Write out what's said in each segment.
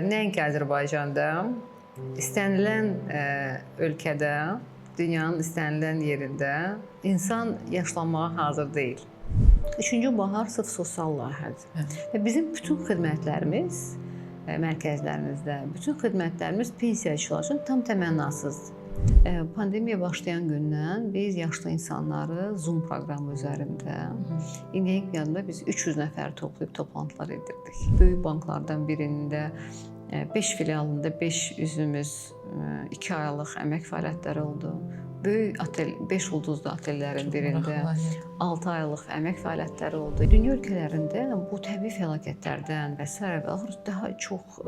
nəinki Azərbaycanda, istənilən ölkədə, dünyanın istənilən yerində insan yaşlanmağa hazır deyil. Üçüncü Bahar sırf sosial layihədir. Və bizim bütün xidmətlərimiz mərkəzlərimizdə, bütün xidmətlərimiz pensiyaçılar üçün tam təmənnasızdır. Pandemiya başlayan gündən biz yaşlı insanları Zoom proqramı üzərində indiyə yadımda biz 300 nəfər toplayıb toplantılar edirdik. Böyük banklardan birində 5 filialında 5 üzvümüz 2 aylıq əmək fəaliyyətləri oldu. Böyük otel, 5 ulduzlu otellərin birində 6 aylıq əmək fəaliyyətləri oldu. Dünya ölkələrində bu təbii fəlakətlərdən və sairə və axır daha çox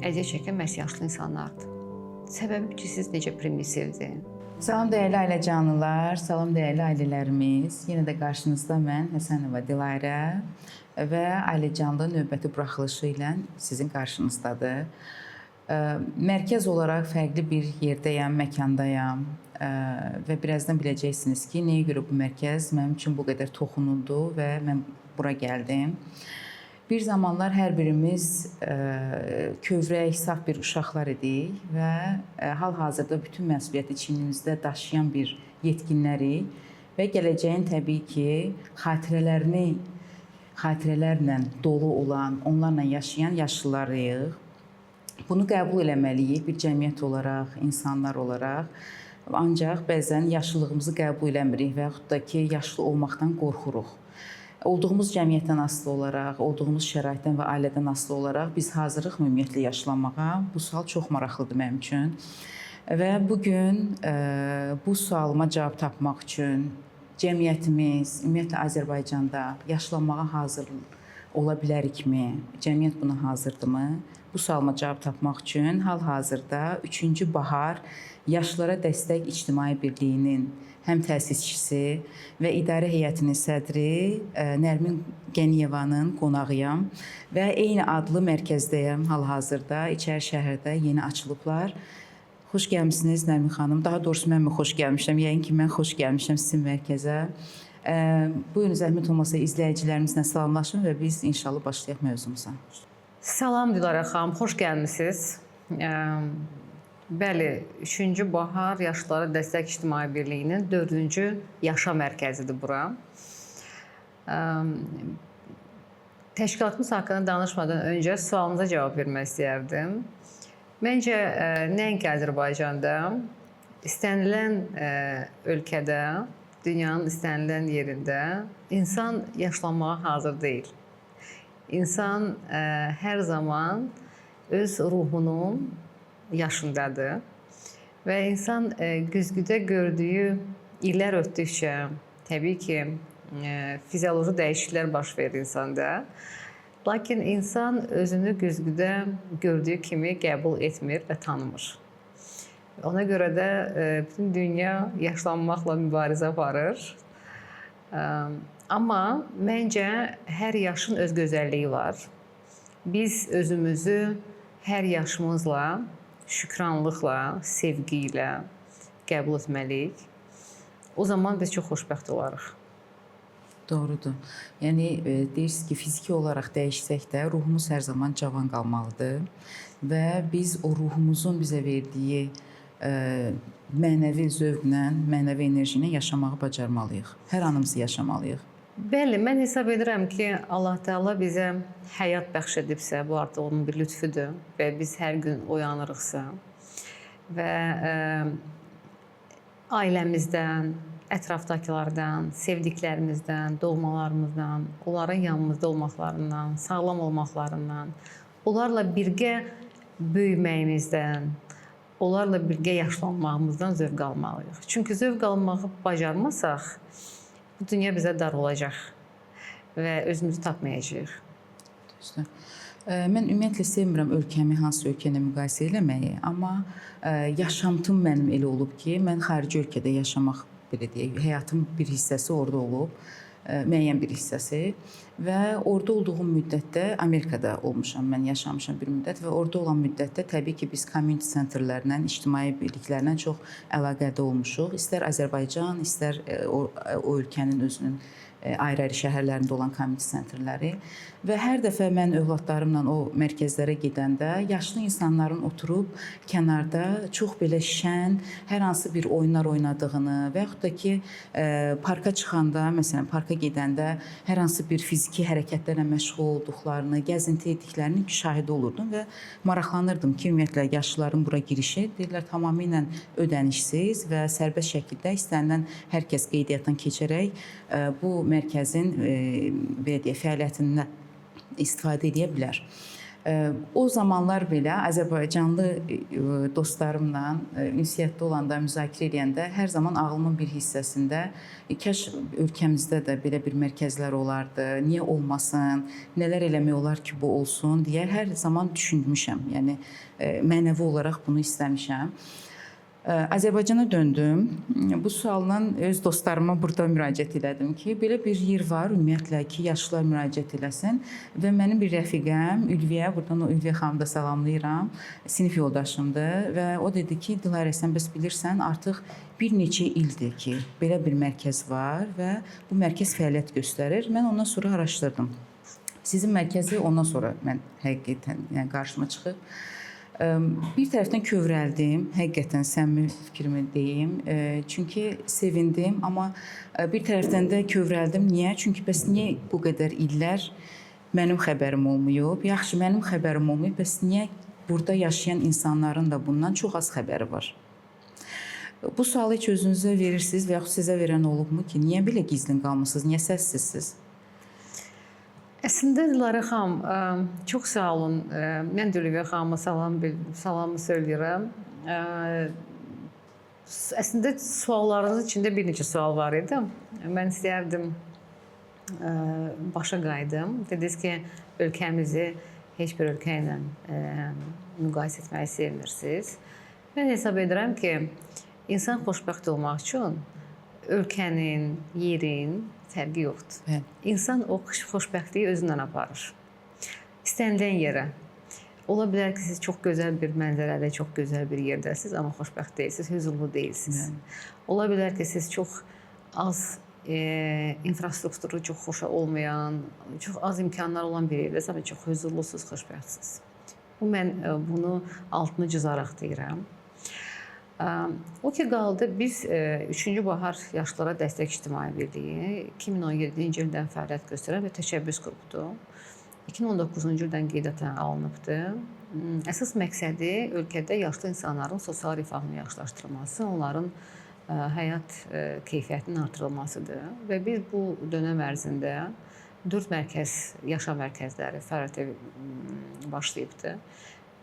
əziyyət çəkən məhz yaşlı insanlardır. Səbəbi ki, siz necə primitivdir. Salam dəyərli ailə canlılar, salam dəyərli ailələrimiz. Yenə də qarşınızda mən Həsənova Dilarə və Ailə Canlı növbəti buraxılışı ilə sizin qarşınızdadır. Mərkəz olaraq fərqli bir yerdəyəm, məkandayam və birazdan biləcəksiniz ki, nəyə görə bu mərkəz mənim üçün bu qədər toxunuldu və mən bura gəldim. Bir zamanlar hər birimiz kövrək, saf bir uşaqlar idik və hal-hazırda bütün məsuliyyəti çiynimizdə daşıyan bir yetkinlərik və gələcəyin təbii ki, xatirələrini xatirələrlə dolu olan, onlarla yaşayan yaşlılarıyıq. Bunu qəbul eləməliyik bir cəmiyyət olaraq, insanlar olaraq. Ancaq bəzən yaşlılığımızı qəbul eləmirik və yaxud da ki, yaşlı olmaqdan qorxuruq. Olduğumuz cəmiyyətdən asılı olaraq, olduğumuz şəraitdən və ailədən asılı olaraq biz hazırıqmı ümumiyyətlə yaşlanmağa? Bu sual çox maraqlıdır mənim üçün. Və bu gün bu sualıma cavab tapmaq üçün cəmiyyətimiz, ümumiyyətlə Azərbaycanda yaşlanmağa hazır ola bilərikmi? Cəmiyyət buna hazırdırmı? Bu sualıma cavab tapmaq üçün hal-hazırda 3-cü Bahar Yaşlılara Dəstək İctimai Birliyinin həm təsisçisi və idarə heyətinin sədri Nərmin Qəniyevanın qonağıyam və eyni adlı mərkəzdəyəm hal-hazırda. İçəri şəhərdə yeni açılıblar. Xoş gəlmisiniz Nərmin xanım. Daha doğrusu mən mi xoş gəlmişəm? Yəqin ki, mən xoş gəlmişəm sizin mərkəzə. Buyurun, zəhmət olmasa izləyicilərimizlə salamlaşın və biz inşallah başlayaq mövzumuza. Salam Dilarə xanım, xoş gəlmisiniz. Bəli, 3-cü Bahar Yaşlılara Dəstək İctimai Birliyinin 4-cü yaşa mərkəzidir bura. Təşkilatımız haqqında danışmadan öncə sualınıza cavab vermək istəyərdim. Məncə nəinki Azərbaycanda, istənilən ölkədə, dünyanın istənilən yerində insan yaşlanmağa hazır deyil. İnsan hər zaman öz ruhunun yaşındadır və insan güzgüdə gördüyü illər ötdükcə təbii ki, fizioloji dəyişikliklər baş verir insanda. Lakin insan özünü güzgüdə gördüyü kimi qəbul etmir və tanımır. Ona görə də bütün dünya yaşlanmaqla mübarizə aparır. Amma məncə hər yaşın öz gözəlliyi var. Biz özümüzü hər yaşımızla, şükranlıqla, sevgi ilə qəbul etməliyik. O zaman biz çox xoşbəxt olarıq. Doğrudur. Yəni deyirsiniz ki, fiziki olaraq dəyişsək də ruhumuz hər zaman cavan qalmalıdır və biz o ruhumuzun bizə verdiyi mənəvi zövqlə, mənəvi enerji ilə yaşamağı bacarmalıyıq. Hər anımızı yaşamalıyıq. Bəli, mən hesab edirəm ki, Allah Teala bizə həyat bəxş edibsə, bu artıq onun bir lütfüdür və biz hər gün oyanırıqsa və ailəmizdən, ətrafdakılardan, sevdiklərimizdən, doğmalarımızdan, onların yanımızda olmaqlarından, sağlam olmaqlarından, onlarla birgə böyüməyimizdən, onlarla birgə yaşlanmağımızdan zövq almalıyıq. Çünki zövq almağı bacarmasaq, bu dünya bizə dar olacaq və özümüzü tapmayacağıq. Düzdür. Mən ümumiyyətlə sevmirəm ölkəmi hansı ölkə ilə müqayisə eləməyi, amma yaşantım mənim elə olub ki, mən xarici ölkədə yaşamaq belə deyək, həyatım bir hissəsi orada olub, müəyyən bir hissəsi və orada olduğum müddətdə Amerikada olmuşam, mən yaşamışam bir müddət və orada olan müddətdə təbii ki, biz community centerlərlə, ictimai birliklərlə çox əlaqədə olmuşuq. İstər Azərbaycan, istər o ölkənin özünün ayrı-ayrı şəhərlərində olan community centerləri və hər dəfə mən övladlarımla o mərkəzlərə gedəndə yaşlı insanların oturub kənarda çox belə şən, hər hansı bir oyunlar oynadığını və yaxud da ki, parka çıxanda, məsələn, parka gedəndə hər hansı bir fiziki hərəkətlərlə məşğul olduqlarını, gəzinti etdiklərini şahidi olurdum və maraqlanırdım ki, ümumiyyətlə yaşlıların bura girişi deyirlər tamamilə ödənişsiz və sərbəst şəkildə istənilən hər kəs qeydiyyatdan keçərək bu mərkəzin belə deyək, fəaliyyətindən istifadə edə bilər. O zamanlar belə Azərbaycanlı dostlarımla ünsiyyətdə olanda, müzakirə edəndə hər zaman ağlımın bir hissəsində kaş ölkəmizdə də belə bir mərkəzlər olardı, niyə olmasın, nələr eləmək olar ki, bu olsun deyə hər zaman düşünmüşəm. Yəni mənəvi olaraq bunu istəmişəm. Azərbaycana döndüm. Bu sualla öz dostlarıma burada müraciət elədim ki, belə bir yer var ümumiyyətlə ki, yaşlılar müraciət eləsin və mənim bir rəfiqəm Ülviyə, buradan o Ülviyə xanımı da salamlayıram, sinif yoldaşımdır və o dedi ki, Dilarə, sən bəs bilirsən, artıq bir neçə ildir ki, belə bir mərkəz var və bu mərkəz fəaliyyət göstərir. Mən ondan sonra araşdırdım. Sizin mərkəzi ondan sonra mən həqiqətən, yəni qarşıma çıxıb. Bir tərəfdən kövrəldim, həqiqətən səmimi fikrimi deyim. Çünki sevindim, amma bir tərəfdən də kövrəldim. Niyə? Çünki bəs niyə bu qədər illər mənim xəbərim olmayıb? Yaxşı, mənim xəbərim olmayıb, bəs niyə burada yaşayan insanların da bundan çox az xəbəri var? Bu sualı heç özünüzə verirsiniz və yaxud sizə verən olubmu ki, niyə belə gizlin qalmısınız, niyə səssizsiniz? Əslində Dilarə xanım, çox sağ olun. Mən də Ülviyə xanıma salamı söyləyirəm. Əslində suallarınızın içində bir neçə sual var idi. Mən istəyərdim başa qayıdım. Dediniz ki, ölkəmizi heç bir ölkə ilə müqayisə etməyi sevmirsiniz. Mən hesab edirəm ki, insan xoşbəxt olmaq üçün ölkənin, yerin fərqi yoxdur. Bəli. İnsan o xoşbəxtliyi özündən aparır. İstənilən yerə. Ola bilər ki, siz çox gözəl bir mənzərədə, çox gözəl bir yerdəsiniz, amma xoşbəxt deyilsiniz, hüzurlu deyilsiniz. Bəli. Ola bilər ki, siz çox az infrastrukturu çox xoşa olmayan, çox az imkanlar olan bir yerdəsiniz, amma çox hüzurlusuz, xoşbəxtsiniz. Bu mən bunu altını cızaraq deyirəm. O ki qaldı, biz 3-cü Bahar Yaşlılara Dəstək İctimai Birliyi 2017-ci ildən fəaliyyət göstərən bir təşəbbüs qrupudur. 2019-cu ildən qeydiyyata alınıbdır. Əsas məqsədi ölkədə yaşlı insanların sosial rifahını yaxşılaşdırılması, onların həyat keyfiyyətinin artırılmasıdır. Və biz bu dönəm ərzində 4 mərkəz, yaşam mərkəzləri fəaliyyətə başlayıbdır.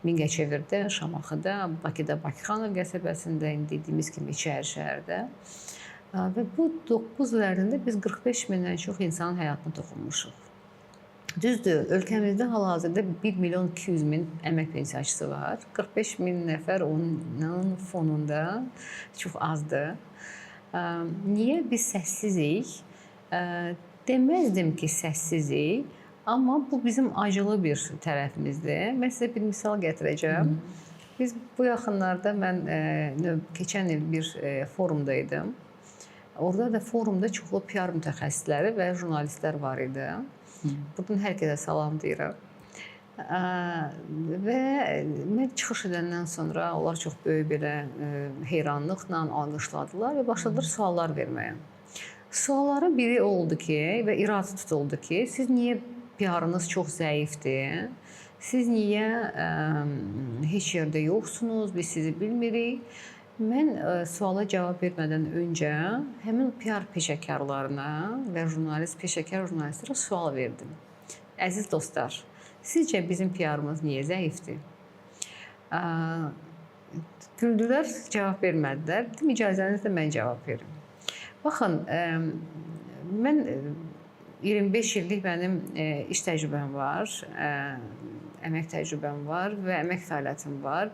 Mingəçevirdə, Şamaxıda, Bakıda, Bakıxanov qəsəbəsində, indi dediyimiz kimi İçəri şəhərdə. Və bu 9 il ərzində biz 45 mindən çox insanın həyatına toxunmuşuq. Düzdür, ölkəmizdə hal-hazırda 1 milyon 200 min əmək pensiyaçısı var. 45 min nəfər onun fonunda çox azdır. Niyə biz səssizik? Deməzdim ki, səssizik. Amma bu bizim acılı bir tərəfimizdir. Mən sizə bir misal gətirəcəm. Biz bu yaxınlarda mən keçən il bir forumda idim. Orada da forumda çoxlu PR mütəxəssisləri və jurnalistlər var idi. Buradan hər kəsə salam deyirəm. Və mən çıxış edəndən sonra onlar çox böyük belə heyranlıqla alqışladılar və başladılar suallar verməyə. Sualların biri oldu ki, və irad tutuldu ki, siz niyə PR-ınız çox zəifdir? Siz niyə heç yerdə yoxsunuz? Biz sizi bilmirik. Mən suala cavab vermədən öncə həmin PR peşəkarlarına və jurnalist, peşəkar jurnalistlərə sual verdim. Əziz dostlar, sizcə bizim PR-ımız niyə zəifdir? Güldülər, cavab vermədilər. Dedim, icazənizlə mən cavab verim. Baxın, mən 25 illik mənim iş təcrübəm var, əmək təcrübəm var və əmək fəaliyyətim var.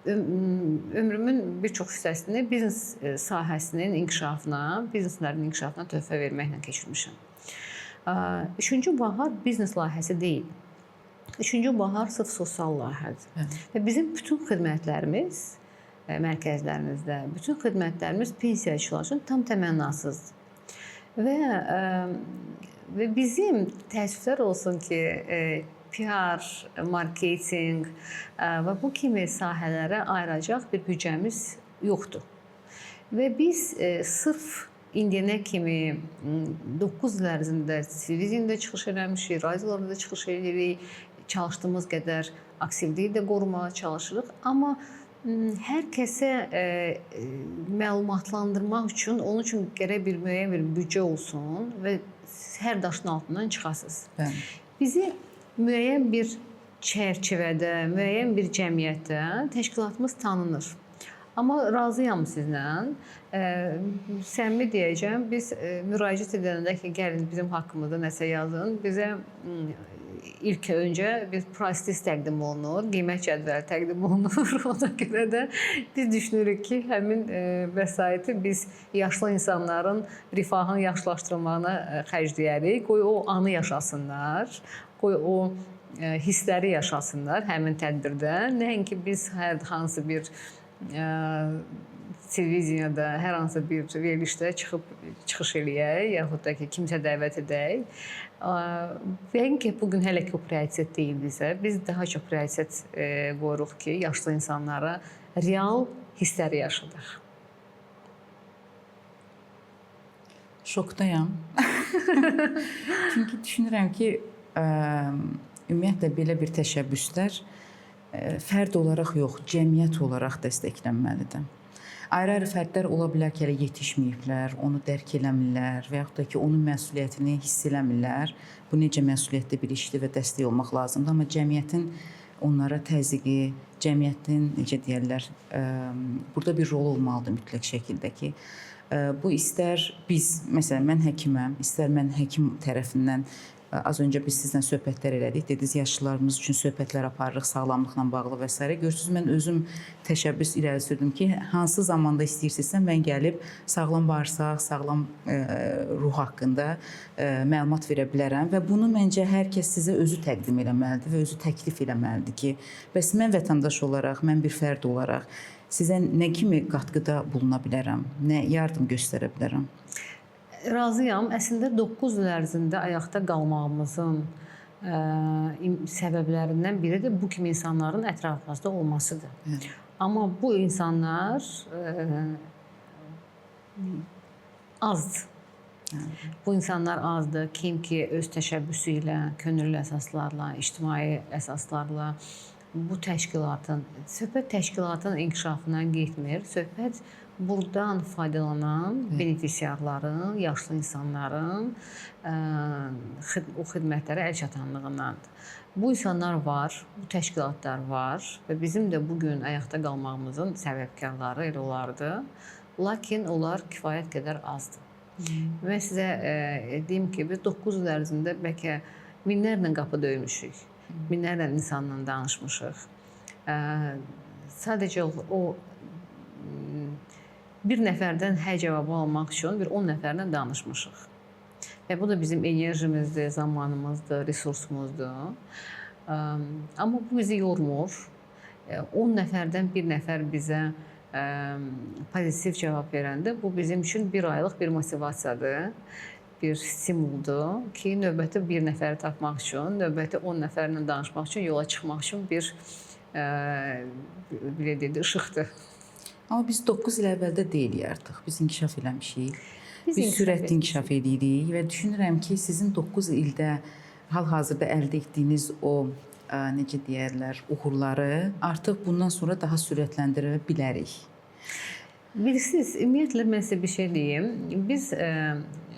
Ömrümün bir çox hissəsini biznes sahəsinin inkişafına, bizneslərin inkişafına töhfə verməklə keçirmişəm. Üçüncü Bahar biznes layihəsi deyil. Üçüncü Bahar sırf sosial layihədir. Evet. Və bizim bütün xidmətlərimiz mərkəzlərimizdə, bütün xidmətlərimiz pensiyaçılar üçün tam təmənnasızdır. Və bizim təəssüflər olsun ki, PR, marketinq və bu kimi sahələrə ayıracaq bir büdcəmiz yoxdur. Və biz sırf indiyənə kimi 9 il ərzində televiziyada çıxış eləmişik, radiolarda da çıxış edirik, çalışdığımız qədər aktivliyi də qorumağa çalışırıq, amma hər kəsə məlumatlandırmaq üçün onun üçün gərək bir müəyyən bir büdcə olsun və hər daşın altından çıxasınız. Bəli. Bizi müəyyən bir çərçivədə, müəyyən bir cəmiyyətdə təşkilatımız tanınır. Amma razıyam sizlə. Səmimi deyəcəm, biz müraciət edəndə ki, gəlin bizim haqqımızda nəsə yazın, bizə ilk öncə bir price list təqdim olunur, qiymət cədvəli təqdim olunur. Ona görə də biz düşünürük ki, həmin vəsaiti biz yaşlı insanların rifahını yaxşılaşdırılmağına xərcləyərik. Qoy o anı yaşasınlar, qoy o hissləri yaşasınlar həmin tədbirdə. Nəinki biz hər hansı bir televiziyada hər hansı bir verilişdə çıxıb çıxış eləyək, yaxud da ki, kimsə dəvət edək. Yəqin ki, bu gün hələ ki o prioritet deyil bizə. Biz daha çox prioritet qoyuruq ki, yaşlı insanlara real hissləri yaşadaq. Şokdayam. Çünki düşünürəm ki, ümumiyyətlə belə bir təşəbbüslər fərd olaraq yox, cəmiyyət olaraq dəstəklənməlidir. Ayrı-ayrı fərdlər ola bilər ki, hələ yetişməyiblər, onu dərk eləmirlər və yaxud da ki, onun məsuliyyətini hiss eləmirlər. Bu necə məsuliyyətli bir işdir və dəstək olmaq lazımdır, amma cəmiyyətin onlara təzyiqi, cəmiyyətin necə deyirlər, burada bir rol olmalıdır mütləq şəkildə ki, bu istər biz, məsələn, mən həkiməm, istər mən həkim tərəfindən az öncə biz sizlə söhbətlər elədik. Dediniz, yaşlılarımız üçün söhbətlər aparırıq sağlamlıqla bağlı və s. Görürsüz, mən özüm təşəbbüs irəli sürdüm ki, hansı zamanda istəyirsinizsə mən gəlib sağlam bağırsaq, sağlam ruh haqqında məlumat verə bilərəm və bunu məncə hər kəs sizə özü təqdim eləməlidir və özü təklif eləməlidir ki, bəs mən vətəndaş olaraq, mən bir fərd olaraq sizə nə kimi qatqıda buluna bilərəm, nə yardım göstərə bilərəm? Razıyam. Əslində 9 il ərzində ayaqda qalmağımızın səbəblərindən biri də bu kimi insanların ətrafımızda olmasıdır. Evet. Amma bu insanlar azdır. Evet. Bu insanlar azdır. Kim ki öz təşəbbüsü ilə, könüllü əsaslarla, ictimai əsaslarla bu təşkilatın, söhbət təşkilatın inkişafına getmir. Söhbət buradan faydalanan benefisiarların, yaşlı insanların o xidmətlərə əl çatanlığındandır. Bu insanlar var, bu təşkilatlar var və bizim də bu gün ayaqda qalmağımızın səbəbkarları elə onlardır. Lakin onlar kifayət qədər azdır. Mən sizə deyim ki, biz 9 il ərzində bəlkə minlərlə qapı döymüşük, minlərlə insanla danışmışıq. Sadəcə o bir nəfərdən hə cavabı almaq üçün bir 10 nəfərlə danışmışıq. Və bu da bizim enerjimizdir, zamanımızdır, resursumuzdur. Amma bu bizi yormur. 10 nəfərdən bir nəfər bizə pozitiv cavab verəndə bu bizim üçün bir aylıq bir motivasiyadır, bir stimuldur ki, növbəti bir nəfəri tapmaq üçün, növbəti 10 nəfərlə danışmaq üçün, yola çıxmaq üçün bir belə deyək, işıqdır. Amma biz 9 il əvvəldə deyilik artıq. Biz inkişaf eləmişik. Biz sürətli inkişaf edirik və düşünürəm ki, sizin 9 ildə hal-hazırda əldə etdiyiniz o necə deyərlər, uğurları artıq bundan sonra daha sürətləndirə bilərik. Bilirsiniz, ümumiyyətlə mən sizə bir şey deyim. Biz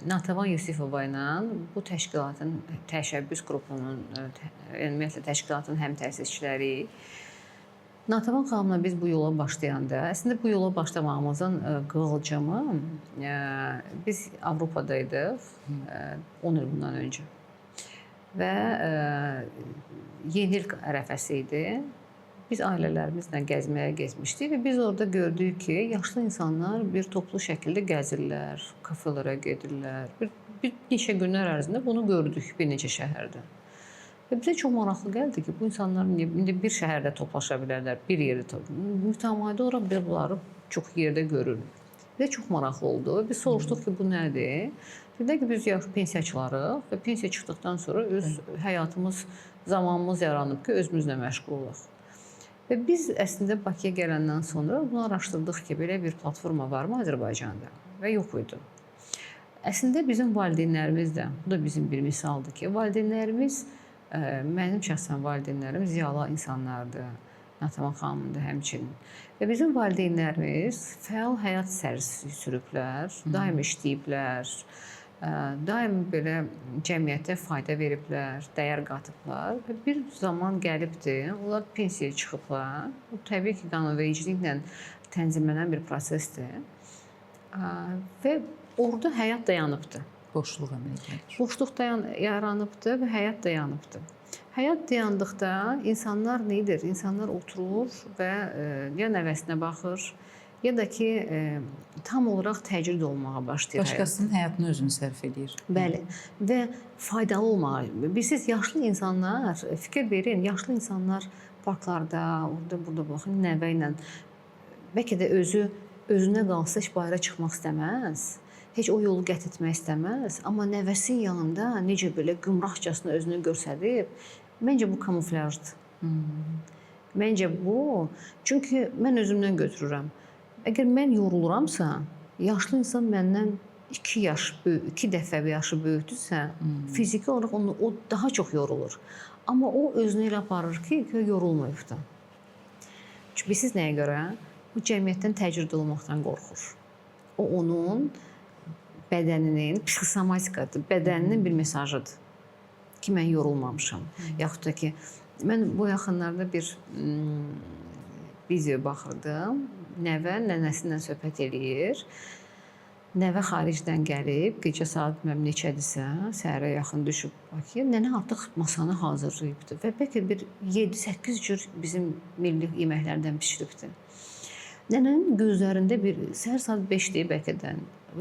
Natavan Yusifova ilə bu təşkilatın təşəbbüs qrupunun, ümumiyyətlə təşkilatın həm təsisçiləriyik. Natavan xanımla biz bu yola başlayanda, əslində bu yola başlamağımızın qığılcımı biz Avropada idik 10 il bundan öncə. Və yeni il ərəfəsi idi. Biz ailələrimizlə gəzməyə getmişdik və biz orada gördük ki, yaşlı insanlar bir toplu şəkildə gəzirlər, kafelərə gedirlər. Bir neçə günlər ərzində bunu gördük bir neçə şəhərdə. Və bizə çox maraqlı gəldi ki, bu insanlar indi bir şəhərdə toplaşa bilərlər, bir yerdə mütəmadi olaraq biz bunları çox yerdə görürük. Bizə çox maraqlı oldu. Biz soruşduq ki, bu nədir? Dedilər ki, biz yaş pensiyaçılarıq və pensiya çıxdıqdan sonra öz həyatımız, zamanımız yaranıb ki, özümüzlə məşğul olaq. Və biz əslində Bakıya gələndən sonra bunu araşdırdıq ki, belə bir platforma varmı Azərbaycanda? Və yox idi. Əslində bizim valideynlərimiz də, bu da bizim bir misaldır ki, valideynlərimiz, mənim şəxsən valideynlərim ziyalı insanlardır. Natavan xanım da həmçinin. Və bizim valideynlərimiz fəal həyat tərzi sürüblər, daim işləyiblər, daim belə cəmiyyətə fayda veriblər, dəyər qatıblar və bir zaman gəlibdi, onlar pensiyaya çıxıblar. Bu təbii ki, qanunvericiliklə tənzimlənən bir prosesdir. Və orada həyat dayanıbdı. Boşluq əmələ gəlir. Boşluq yaranıbdı və həyat dayanıbdı. Həyat dayandıqda insanlar nə edir? İnsanlar oturur və ya nəvəsinə baxır, ya da ki, tam olaraq təcrid olmağa başlayır. Başqasının həyatını özünü sərf eləyir. Bəli. Və faydalı olmağa. Bilirsiniz, yaşlı insanlar, fikir verin, yaşlı insanlar parklarda, orada, burada baxın, nəvə ilə bəlkə də özünə qalsa heç bayıra çıxmaq istəməz. Heç o yolu qət etmək istəməz, amma nəvəsinin yanında necə belə gümrahcasına özünü göstərib, məncə bu kamuflyajdır. Məncə bu, çünki mən özümdən götürürəm. Əgər mən yoruluramsa, yaşlı insan məndən 2 yaş böyük, 2 dəfə yaşı böyükdürsə, fiziki olaraq o daha çox yorulur. Amma o özünü elə aparır ki, yorulmayıb da. Çünki bilirsiniz nəyə görə? Bu cəmiyyətdən təcrid olunmaqdan qorxur. O onun bədəninin, psixosomatikadır, bədəninin bir mesajıdır ki, mən yorulmamışam. Yaxud da ki, mən bu yaxınlarda bir video baxırdım. Nəvə nənəsi ilə söhbət eləyir. Nəvə xaricdən gəlib, gecə saat bilməm neçədirsə, səhərə yaxın düşüb Bakıya. Nənə artıq masanı hazırlayıbdı və bəlkə bir 7-8 cür bizim milli yeməklərdən bişiribdi. Nənənin gözlərində bir səhər saat 5-dir bəlkə də,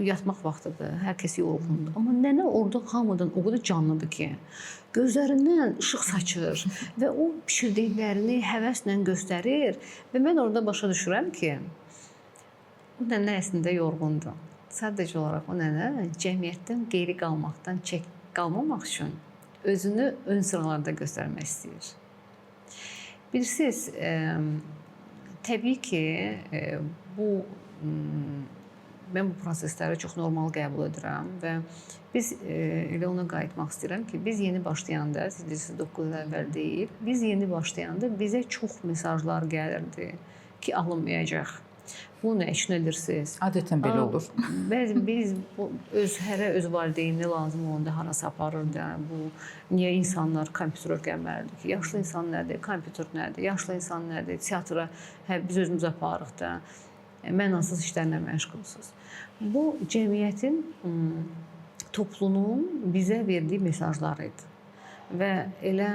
yatmaq vaxtıdır, hər kəs yorğundur. Amma nənə orada hamıdan o qədər canlıdır ki, gözlərindən işıq saçır və o bişirdiklərini həvəslə göstərir və mən orada başa düşürəm ki, o nənə əslində yorğundur. Sadəcə olaraq o nənə cəmiyyətdən geri qalmaqdan qalmamaq üçün özünü ön sıralarda göstərmək istəyir. Bilirsiniz, təbii ki, bu mən bu prosesləri çox normal qəbul edirəm və biz elə ona qayıtmaq istəyirəm ki, biz yeni başlayanda, siz deyirsiniz 9 il əvvəl deyil, biz yeni başlayanda bizə çox mesajlar gəlirdi ki, alınmayacaq. Bu nə üçün edirsiniz? Adətən belə olur. Bəzi biz bu öz hərə öz valideyni lazım olanda harasa aparır da, bu niyə insanlar kompüter öyrənməlidir ki? Yaşlı insan nədir? Kompüter nədir? Yaşlı insan nədir? Teatra hə, biz özümüz aparırıq da. Mənasız işlərlə məşğulsuz. Bu cəmiyyətin, toplumun bizə verdiyi mesajlar idi. Və elə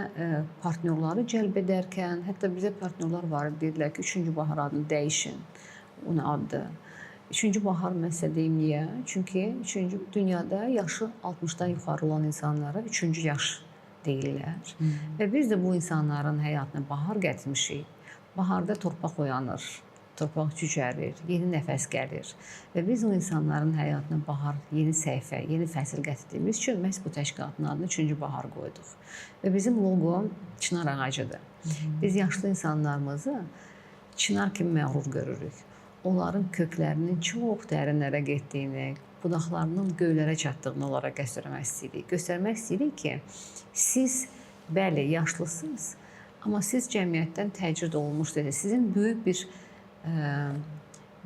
partnyorları cəlb edərkən, hətta bizə partnyorlar var idi, dedilər ki, 3-cü bahar adını dəyişin. O nə addır? 3-cü bahar mən sizə deyim niyə? Çünki 3-cü dünyada yaşı 60-dan yuxarı olan insanlara 3-cü yaş deyirlər. Və biz də bu insanların həyatına bahar gətirmişik. Baharda torpaq oyanır, torpaq cücərir, yeni nəfəs gəlir. Və biz o insanların həyatına bahar, yeni səhifə, yeni fəsil gətirdiyimiz üçün məhz bu təşkilatın adını 3-cü bahar qoyduq. Və bizim loqo çınar ağacıdır. Biz yaşlı insanlarımızı çınar kimi məğrur görürük. Onların köklərinin çox dərinlərə getdiyini, budaqlarının göylərə çatdığını onlara göstərmək istəyirik. Göstərmək istəyirik ki, siz bəli yaşlısınız, amma siz cəmiyyətdən təcrid olunmuş deyilsiniz. Sizin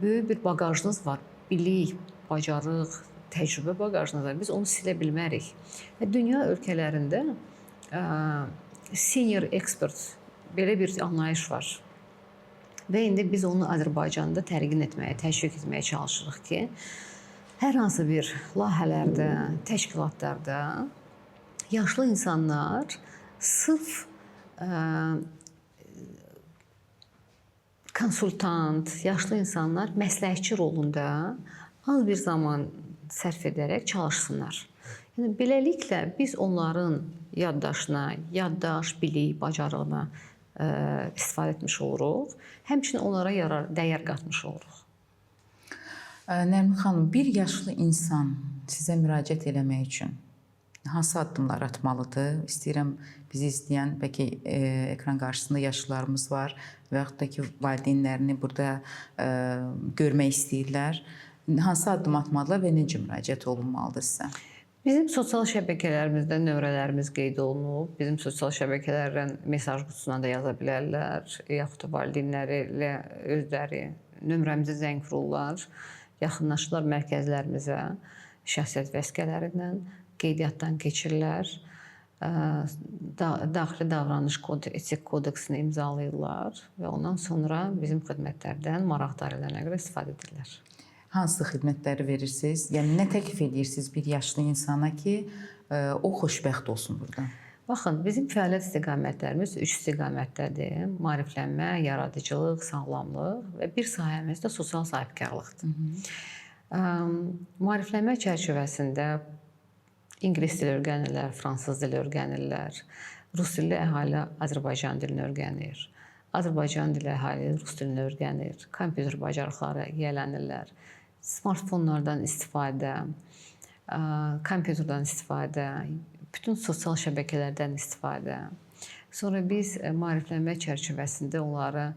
böyük bir baqajınız var. Bilik, bacarıq, təcrübə baqajınız var. Biz onu silə bilmərik. Və dünya ölkələrində senior expert belə bir anlayış var. Və indi biz onu Azərbaycanda tərgin etməyə, təşviq etməyə çalışırıq ki, hər hansı bir layihələrdə, təşkilatlarda yaşlı insanlar sırf konsultant, yaşlı insanlar məsləhətçi rolunda az bir zaman sərf edərək çalışsınlar. Yəni beləliklə biz onların yaddaşına, yaddaş, bilik, bacarığına istifadə etmiş oluruq. Həmçinin onlara yarar, dəyər qatmış oluruq. Nərmin xanım, bir yaşlı insan sizə müraciət eləmək üçün hansı addımlar atmalıdır? İstəyirəm bizi izləyən bəlkə ekran qarşısında yaşlılarımız var və yaxud da ki valideynlərini burada görmək istəyirlər. Hansı addım atmalılar və necə müraciət olunmalıdır sizə? Bizim sosial şəbəkələrimizdə nömrələrimiz qeyd olunub. Bizim sosial şəbəkələrdən mesaj qutusuna da yaza bilərlər, yaxud da valideynləri ilə özləri nömrəmizə zəng vururlar, yaxınlaşırlar mərkəzlərimizə şəxsiyyət vəsiqələrindən qeydiyyatdan keçirlər. Daxili davranış kod, etik kodeksini imzalayırlar və ondan sonra bizim xidmətlərdən maraq dairələrinə görə istifadə edirlər. Hansı xidmətləri verirsiniz? Yəni nə təklif edirsiniz bir yaşlı insana ki, o xoşbəxt olsun burada? Baxın, bizim fəaliyyət istiqamətlərimiz 3 istiqamətdədir. Maariflənmə, yaradıcılıq, sağlamlıq və bir sahəmiz də sosial sahibkarlıqdır. Maariflənmə çərçivəsində ingilis dili öyrənirlər, fransız dili öyrənirlər. Rus dilli əhali Azərbaycan dilini öyrənir. Azərbaycan dili əhali rus dilini öyrənir. Kompüter bacarıqları yiyələnirlər. Smartfonlardan istifadə, kompüterdən istifadə, bütün sosial şəbəkələrdən istifadə. Sonra biz maariflənmə çərçivəsində onları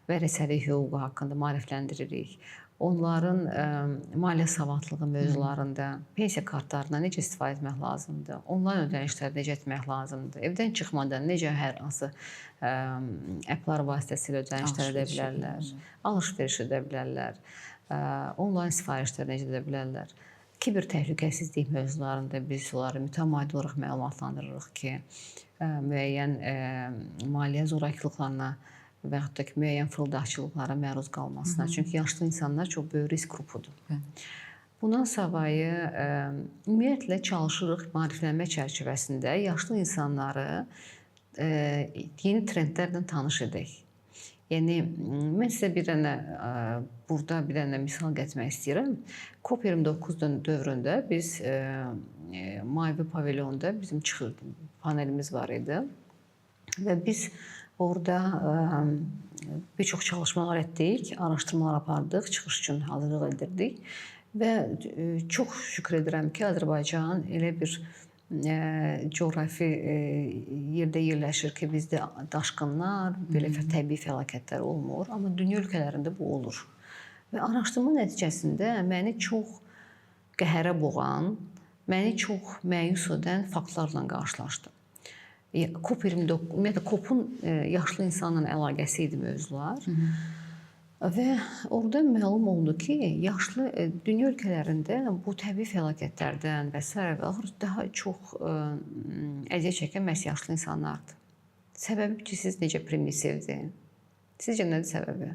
vərəsəlik hüququ haqqında maarifləndiririk. Onların maliyyə savadlılığı mövzularında pensiya kartlarından necə istifadə etmək lazımdır, onlayn ödənişləri necə etmək lazımdır, evdən çıxmadan necə hər hansı applar vasitəsilə ödənişlər edə bilərlər, alış-veriş edə bilərlər, onlayn sifarişlər necə edə bilərlər. Kiber təhlükəsizlik mövzularında biz onları mütəmadi olaraq məlumatlandırırıq ki, müəyyən maliyyə zorakılıqlarına və yaxud da ki, müəyyən fırıldaqçılıqlara məruz qalmasına. Çünki yaşlı insanlar çox böyük risk qrupudur. Bundan savayı ümumiyyətlə çalışırıq maariflənmə çərçivəsində yaşlı insanları yeni trendlərlə tanış edək. Yəni mən sizə bir dənə burada bir dənə misal gətirmək istəyirəm. COP29 dövründə biz Mavi pavilyonda bizim çıxış panelimiz var idi və biz orada bir çox çalışmalar etdik, araşdırmalar apardıq, çıxış üçün hazırlıq edirdik və çox şükür edirəm ki, Azərbaycan elə bir coğrafi yerdə yerləşir ki, bizdə daşqınlar, belə təbii fəlakətlər olmur, amma dünya ölkələrində bu olur. Və araşdırma nəticəsində məni çox qəhərə boğan, məni çox məyus edən faktlarla qarşılaşdım. COP29, ümumiyyətlə COP-un yaşlı insanla əlaqəsi idi mövzular. Və orada məlum oldu ki, yaşlı dünya ölkələrində bu təbii fəlakətlərdən və sairə və axır daha çox əziyyət çəkən məhz yaşlı insanlardır. Səbəbi ki, siz necə primitivdir? Sizcə nədir səbəbi?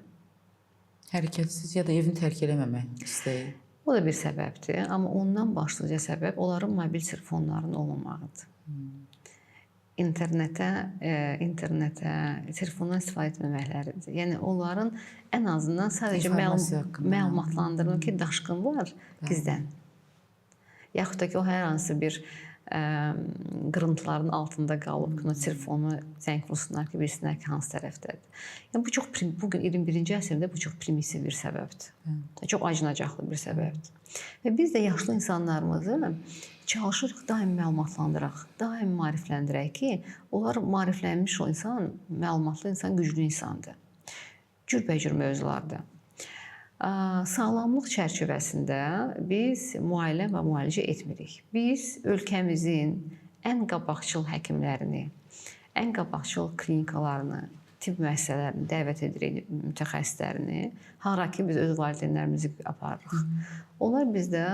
Hərəkətsiz ya da evini tərk eləməmək istəyi. O da bir səbəbdir, amma ondan başlıca səbəb onların mobil telefonlarının olmamağıdır. İnternetə, telefondan istifadə etməməkləridir. Yəni onların ən azından sadəcə məlumatlandırma ki, daşqın var, gizlən. Yaxud da ki, o hər hansı bir qırıntıların altında qalıb ki, telefonu zəng vursunlar ki, bilsinlər ki, hansı tərəfdədir. Yəni bu çox bu gün 21-ci əsrdə bu çox primitiv bir səbəbdir. Çox acınacaqlı bir səbəbdir. Və biz də yaşlı insanlarımızı çalışırıq daim məlumatlandıraq, daim maarifləndirək ki, onlar maariflənmiş o insan, məlumatlı insan güclü insandır. Cürbəcür mövzularda. Sağlamlıq çərçivəsində biz müayinə və müalicə etmirik. Biz ölkəmizin ən qabaqcıl həkimlərini, ən qabaqcıl klinikalarını, tibb müəssisələrini dəvət edirik, mütəxəssislərini, hara ki biz öz valideynlərimizi aparırıq. Onlar bizdə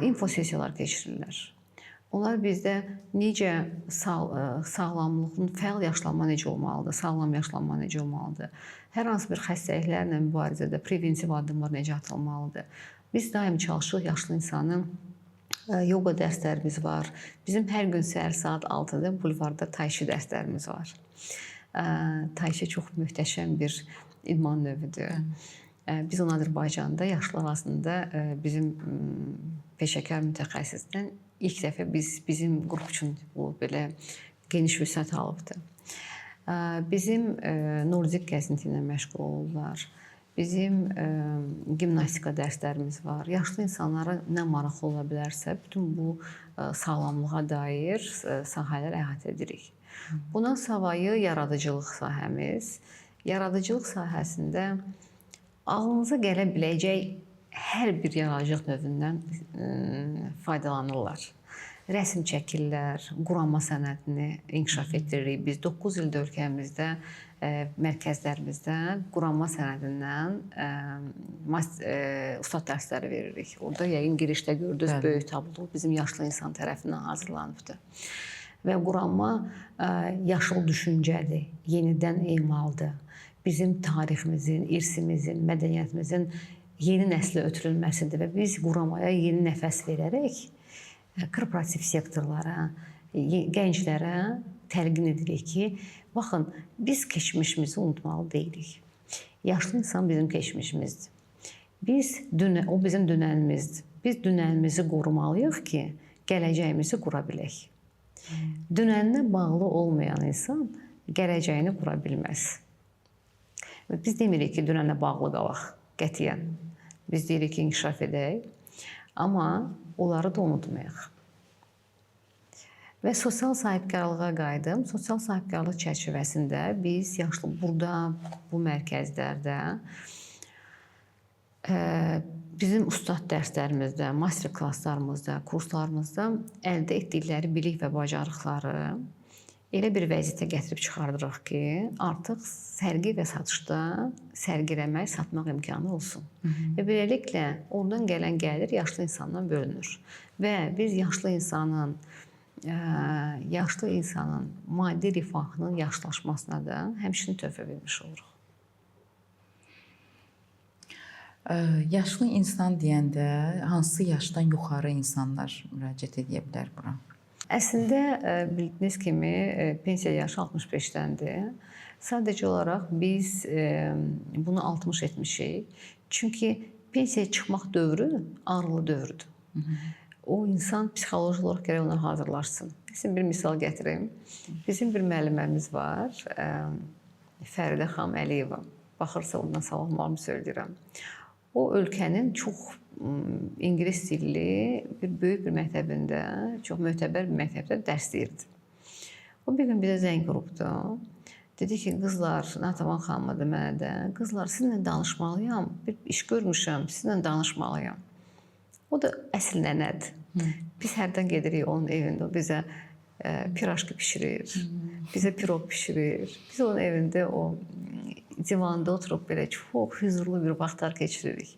infosessiyalar keçirirlər. Onlar bizdə necə sağlamlığın, fəal yaşlanma necə olmalıdır, sağlam yaşlanma necə olmalıdır, hər hansı bir xəstəliklərlə mübarizədə preventiv addımlar necə atılmalıdır. Biz daim çalışırıq yaşlı insanın yoga dərslərimiz var. Bizim hər gün səhər saat 6-da bulvarda tayşi dərslərimiz var. Tayşi çox möhtəşəm bir idman növüdür. Biz onu Azərbaycanda yaşlılar arasında bizim peşəkar mütəxəssisdən ilk dəfə bizim qrup üçün bu belə geniş vüsət alıbdır. Bizim nordik gəzinti ilə məşğul olurlar. Bizim gimnastika dərslərimiz var. Yaşlı insanlara nə maraqlı ola bilərsə, bütün bu sağlamlığa dair sahələr əhatə edirik. Buna savayı yaradıcılıq sahəmiz. Yaradıcılıq sahəsində ağlınıza gələ biləcək hər bir yaradıcılıq növündən faydalanırlar. Rəsm çəkirlər, qurama sənətini inkişaf etdiririk. Biz 9 ildir ölkəmizdə, mərkəzlərimizdə qurama sənətindən ustad dərsləri veririk. Orada yəqin girişdə gördünüz, böyük tablo bizim yaşlı insan tərəfindən hazırlanıbdır. Və qurama yaşıl düşüncədir, yenidən emaldır. Bizim tariximizin, irsimizin, mədəniyyətimizin yeni nəslə ötürülməsidir və biz quramaya yeni nəfəs verərək korporativ sektorlara, gənclərə təlqin edirik ki, baxın, biz keçmişimizi unutmalı deyilik. Yaşlı insan bizim keçmişimizdir. O bizim dünənimizdir. Biz dünənimizi qorumalıyıq ki, gələcəyimizi qura bilək. Dünəninə bağlı olmayan insan gələcəyini qura bilməz. Biz demirik ki, dünənə bağlı qalaq, qətiyyən. Biz deyirik ki, inkişaf edək, amma onları da unutmayaq. Və sosial sahibkarlığa qayıdım. Sosial sahibkarlıq çərçivəsində biz yaşlı burada, bu mərkəzlərdə bizim ustad dərslərimizdə, master klasslarımızda, kurslarımızda əldə etdikləri bilik və bacarıqları elə bir vəziyyətə gətirib çıxardırıq ki, artıq sərgi və satışda sərgiləmək, satmaq imkanı olsun. Hı -hı. Və beləliklə oradan gələn gəlir yaşlı insandan bölünür. Və biz yaşlı insanın maddi rifahının yaşlaşmasına da həmçinin töhfə vermiş oluruq. Yaşlı insan deyəndə hansı yaşdan yuxarı insanlar müraciət edə bilər bura? Əslində bildiyiniz kimi pensiya yaşı 65-dəndir. Sadəcə olaraq biz bunu 60 etmişik. Çünki pensiyaya çıxmaq dövrü ağrılı dövrdür. Hı -hı. O insan psixoloji olaraq gərək ona hazırlaşsın. Sizin bir misal gətirim. Bizim bir müəlliməmiz var, Fəridə xanım Əliyeva. Baxırsa ondan salamlarımı söyləyirəm. O ölkənin çox ingilis dilli bir böyük bir məktəbində, çox mötəbər bir məktəbdə dərs deyirdi. O bir gün bizə zəng vurubdu. Dedi ki, qızlar, Natavan xanıma da mənə də, qızlar sizinlə danışmalıyam, bir iş görmüşəm, sizinlə danışmalıyam. O da əsl nənədir. Biz hərdən gedirik onun evində, o bizə piraşka bişirir, bizə piroq bişirir. Biz onun evində o divanda oturub belə çox hüzurlu bir vaxtlar keçiririk.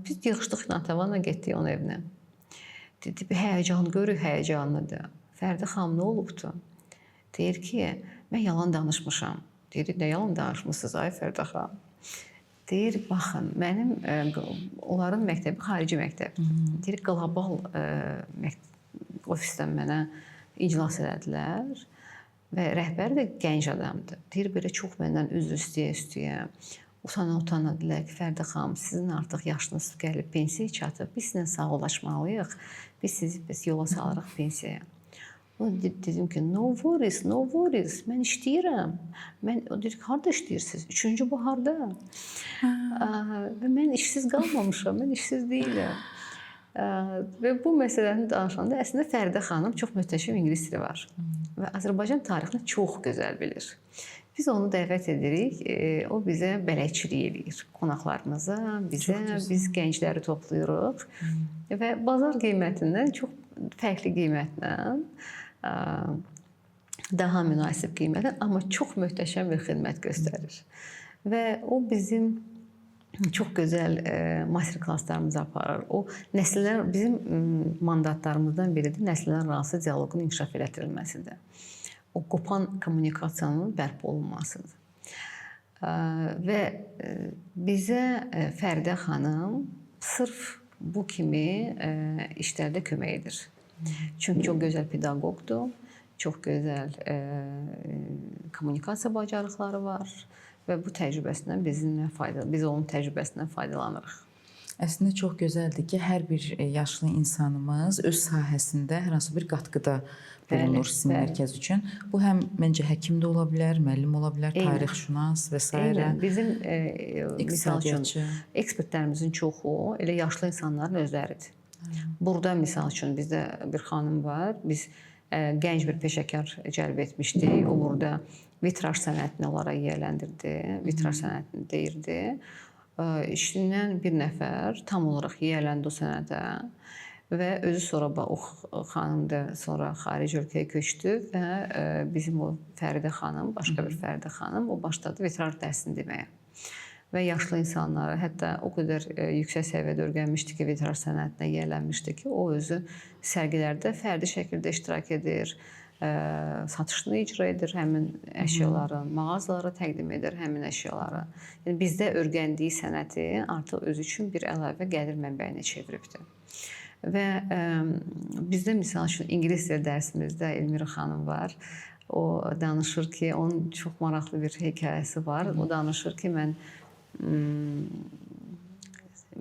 Biz yığışdıq Natavanla getdik onun evinə. Dedi, bir həyəcan görürük, həyəcanlıdır. Fərdi xanım, nə olubdu? Deyir ki, mən yalan danışmışam. Deyir, nə yalan danışmışsınız ay Fərdi xanım? Deyir, baxın, mənim onların məktəbi xarici məktəbdir. Deyir, qlobal ofisdən mənə iclas elədilər və rəhbər də gənc adamdır. Deyir, belə çox məndən üzr istəyə-istəyə, utana-utana dedilər ki, Fərdi xanım, sizin artıq yaşınız gəlib, pensiyaya çatıb, biz sizinlə sağollaşmalıyıq, biz sizi yola salırıq pensiyaya. O dedim ki, no worries, no worries, mən işləyirəm. Mən, o deyir ki, harada işləyirsiniz? 3-cü baharda. Və mən işsiz qalmamışam, mən işsiz deyiləm. Və bu məsələni danışanda əslində Fəridə xanım çox möhtəşəm ingilis dili var. Və Azərbaycan tarixini çox gözəl bilir. Biz onu dəvət edirik, o bizə bələdçilik eləyir qonaqlarımıza, bizə, biz gəncləri toplayırıq. Və bazar qiymətindən çox fərqli qiymətlə, daha münasib qiymətlə, amma çox möhtəşəm bir xidmət göstərir. Və o bizim çox gözəl master klasslarımızı aparır. O nəsillər bizim mandatlarımızdan biridir, nəsillər arası dialoqun inkişaf elətdirilməsidir. O qopan kommunikasiyanın bərpa olunmasıdır. Və bizə Fəridə xanım sırf bu kimi işlərdə kömək edir. Çünki çox gözəl pedaqoqdur, çox gözəl kommunikasiya bacarıqları var və bu təcrübəsindən bizimlə biz onun təcrübəsindən faydalanırıq. Əslində çox gözəldir ki, hər bir yaşlı insanımız öz sahəsində hər hansı bir qatqıda bulunur sizin mərkəz üçün. Bu həm məncə həkim də ola bilər, müəllim ola bilər, tarixşünas və s. Eynən. Bizim misal üçün ekspertlərimizin çoxu elə yaşlı insanların özləridir. Burada misal üçün bizdə bir xanım var. Biz gənc bir peşəkar cəlb etmişdik. O burada vitraj sənətini onlara yiyələndirdi. Vitraj sənətini deyirdi. İşindən bir nəfər tam olaraq yiyələndi o sənətə və özü sonra o xanım da sonra xarici ölkəyə köçdü və bizim o Fəridə xanım, başqa bir Fəridə xanım, o başladı vitraj dərsini deməyə. Və yaşlı insanları, hətta o qədər yüksək səviyyədə öyrənmişdi ki, vitraj sənətinə yiyələnmişdi ki, o özü sərgilərdə fərdi şəkildə iştirak edir, satışını icra edir həmin əşyaların, mağazalara təqdim edir həmin əşyaları. Yəni bizdə öyrəndiyi sənəti artıq özü üçün bir əlavə gəlir mənbəyinə çeviribdir. Və bizdə misal üçün ingilis dili dərsimizdə Elmira xanım var. O danışır ki, onun çox maraqlı bir hekayəsi var. O danışır ki, mən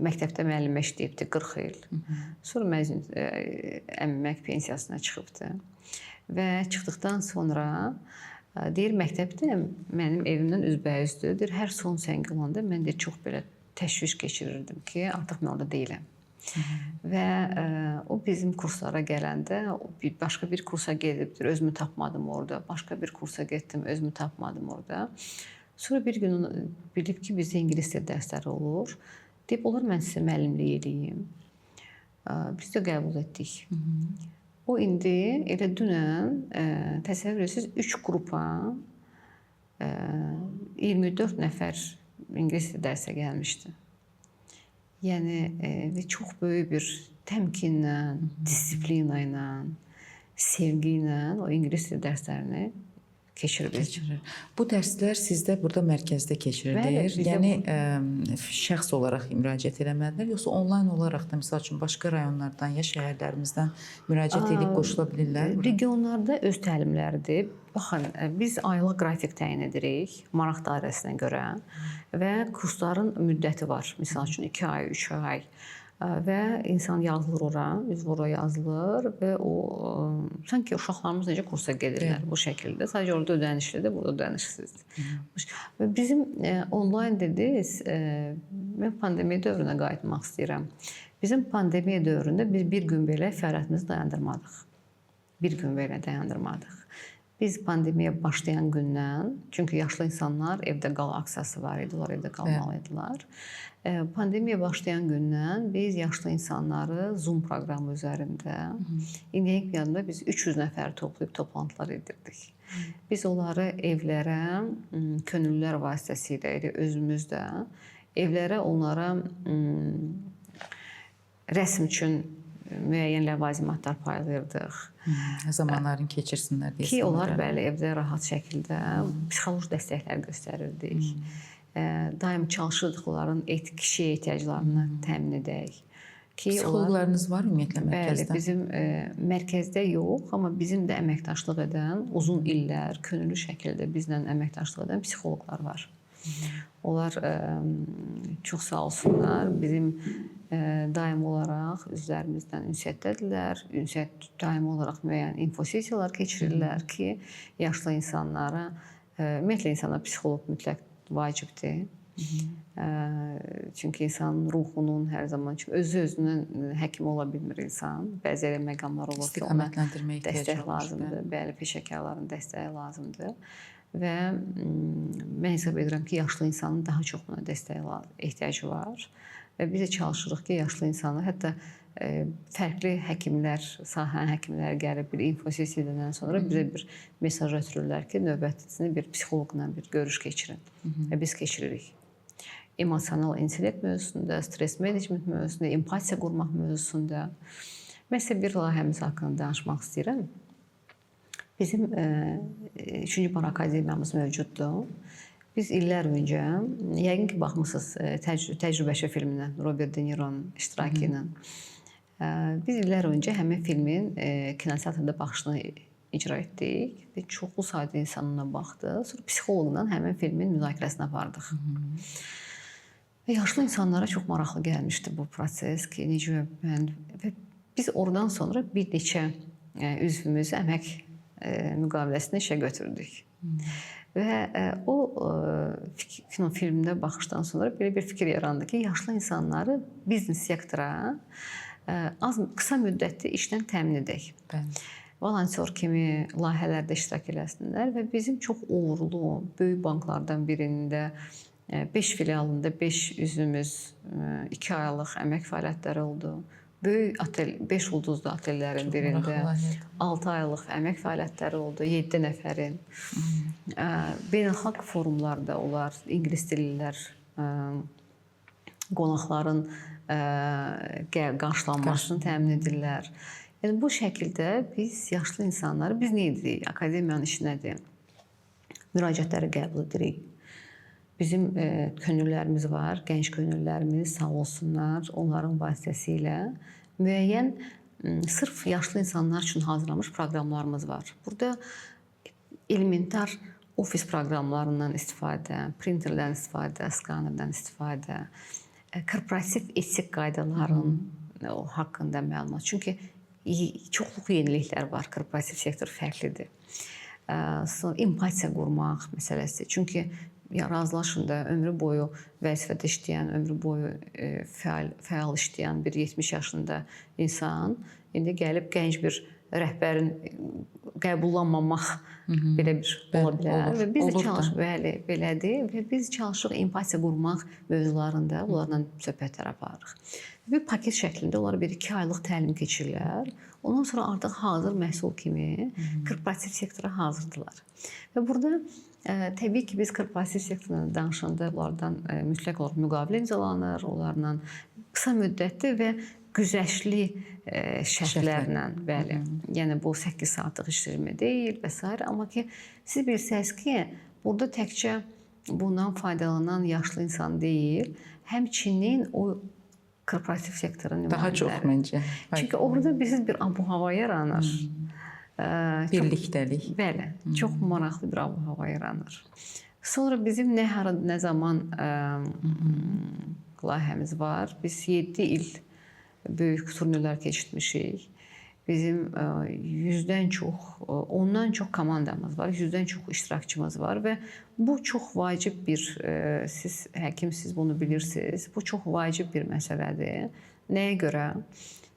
məktəbdə müəllimə işləyibdi 40 il. Sonra məzun əmək pensiyasına çıxıbdı. Və çıxdıqdan sonra deyir, məktəbdə mənim evimdən üzbəyüzdür. Deyir, hər son zəng olanda mən deyir, çox belə təşviş keçirirdim ki, artıq mən orada deyiləm. Və o bizim kurslara gələndə o başqa bir kursa gedibdir, özümü tapmadım orada. Başqa bir kursa getdim, özümü tapmadım orada. Sonra bir gün bilib ki, bizdə ingilis dili dərsləri olur. Deyib, olar mən sizə müəllimlik eləyim. Biz də qəbul etdik. O indi elə dünən təsəvvür edirsiniz 3 qrupa 24 nəfər ingilis dili dərsə gəlmişdi. Yəni və çox böyük bir təmkinlə, disiplina ilə, sevgi ilə o ingilis dili dərslərini keçirir. Bu dərslər sizdə burada mərkəzdə keçirilir. Bəli, yəni şəxs olaraq müraciət eləməlidirlər, yoxsa onlayn olaraq da misal üçün başqa rayonlardan ya şəhərlərimizdən müraciət edib qoşula bilirlər? Regionlarda öz təlimləridir. Baxın, biz aylıq qrafik təyin edirik maraq dairəsinə görə və kursların müddəti var. Misal üçün 2 ay, 3 ay və insan yazılır ora, üzv ora yazılır və o sanki uşaqlarımız necə kursa gedirlər bu şəkildə. Sadəcə orada ödənişlidir, burada ödənişsizdir. Və bizim onlayn dediniz, mən pandemiya dövrünə qayıtmaq istəyirəm. Bizim pandemiya dövründə biz bir gün belə fəaliyyətimizi dayandırmadıq. Bir gün belə dayandırmadıq. Biz pandemiya başlayan gündən, çünki yaşlı insanlar evdə qal aksiyası var idi, onlar evdə qalmalı idilər. Pandemiya başlayan gündən biz yaşlı insanları Zoom proqramı üzərində, indi yadımda biz 300 nəfər toplayıb toplantılar edirdik. Biz onları evlərə könüllülər vasitəsilə, elə özümüz də evlərə onlara rəsm üçün müəyyən ləvazimatlar paylayırdıq. Zamanlarını keçirsinlər deyə. Ki onlar bəli evdə rahat şəkildə psixoloji dəstəklər göstərirdik. Daim çalışırdıq onların kişiyə ehtiyaclarını təmin edək. Ki psixoloqlarınız var ümumiyyətlə mərkəzdə? Bəli, bizim mərkəzdə yox, amma bizim də əməkdaşlıq edən uzun illər könüllü şəkildə bizlə əməkdaşlıq edən psixoloqlar var. Onlar çox sağ olsunlar, bizim daim olaraq üzlərimizdən ünsiyyətdədirlər. Ünsiyyət daim olaraq müəyyən infosessiyalar keçirirlər ki, yaşlı insanlara, ümumiyyətlə insana psixoloq mütləq vacibdir. Çünki insanın ruhunun hər zaman özü özünün həkimi ola bilmir insan. Bəzi elə məqamlar olur ki, ona dəstək lazımdır. Bəli, peşəkarların dəstəyi lazımdır. Və mən hesab edirəm ki, yaşlı insanın daha çox buna dəstəyə ehtiyacı var. Və biz də çalışırıq ki, yaşlı insanlar, hətta fərqli həkimlər, sahənin həkimləri gəlib bir infosessiya edəndən sonra bizə bir mesaj ötürürlər ki, növbətini bir psixoloqla bir görüş keçirin. Və biz keçiririk. Emosional intellekt mövzusunda, stres menecment mövzusunda, empatiya qurmaq mövzusunda. Mən sizə bir layihəmiz haqqında danışmaq istəyirəm. Bizim 3-cü Bar Akademiyamız mövcuddur. Biz illər öncə, yəqin ki, baxmısınız Təcrübəçi filminə, Robert De Niro'nun iştirakı ilə. Biz illər öncə həmin filmin kinoteatrda baxışını icra etdik və çoxlu sayda insan ona baxdı. Sonra psixoloqla həmin filmin müzakirəsini apardıq. Və yaşlı insanlara çox maraqlı gəlmişdi bu proses ki, necə mən və biz oradan sonra bir neçə üzvümüzü əmək müqaviləsində işə götürdük. Və o kino filmdə baxışdan sonra belə bir fikir yarandı ki, yaşlı insanları biznes sektora az qısa müddətli işlə təmin edək. Bəli. Volontyor kimi layihələrdə iştirak eləsinlər və bizim çox uğurlu böyük banklardan birində 5 filialında 5 üzvümüz 2 aylıq əmək fəaliyyətləri oldu. Böyük otel, 5 ulduzlu otellərin Çox birində maraqlı layihədir. 6 aylıq əmək fəaliyyətləri oldu, 7 nəfərin. Beynəlxalq forumlarda onlar ingilis dillilər qonaqların qarşılanmasını təmin edirlər. Yəni bu şəkildə biz yaşlı insanları biz nə edirik? Akademiyanın işi nədir? Müraciətləri qəbul edirik. Bizim könüllərimiz var, gənc könüllərimiz sağ olsunlar, onların vasitəsilə müəyyən sırf yaşlı insanlar üçün hazırlanmış proqramlarımız var. Burada elementar ofis proqramlarından istifadə, printerdən istifadə, skanerdən istifadə, korporativ etik qaydaların o haqqında məlumat. Çünki çoxluq yeniliklər var, korporativ sektor fərqlidir. Sonra empatiya qurmaq məsələsi. Çünki ya razılaşın da ömrü boyu vəzifədə işləyən, ömrü boyu fəal işləyən bir 70 yaşında insan indi gəlib gənc bir rəhbərin qəbullanmamaq belə bir ola Bəli, bilər. olur. Və biz də Olur da. bəli, belədir və biz çalışırıq empatiya qurmaq mövzularında onlarla söhbətlər aparırıq. Bir paket şəklində onlar bir 2 aylıq təlim keçirirlər. Ondan sonra artıq hazır məhsul kimi korporativ sektora hazırdılar. Və burada təbii ki, biz korporativ sektorla danışanda onlardan mütləq olaraq müqavilə imzalanır, onlarla qısa müddətli və güzəştli şərtlərlə, bəli. Yəni bu 8 saatlıq iş rejimi deyil və sair, amma ki siz bilsəniz ki, burada təkcə bundan faydalanan yaşlı insan deyil, həmçinin o korporativ sektorun Daha çox nümayəndələri. məncə. Çünki orada bilirsiniz bir abu-hava yaranır. Birlikdəlik. Bəli, çox maraqlı bir abu-hava yaranır. Sonra bizim nə hara nə zaman layihəmiz var. Biz 7 il böyük turnirlər keçirtmişik. Bizim 100-dən çox, ondan çox komandamız var, 100-dən çox iştirakçımız var və bu çox vacib bir, siz həkimsiz bunu bilirsiniz. Bu çox vacib bir məsələdir. Nəyə görə?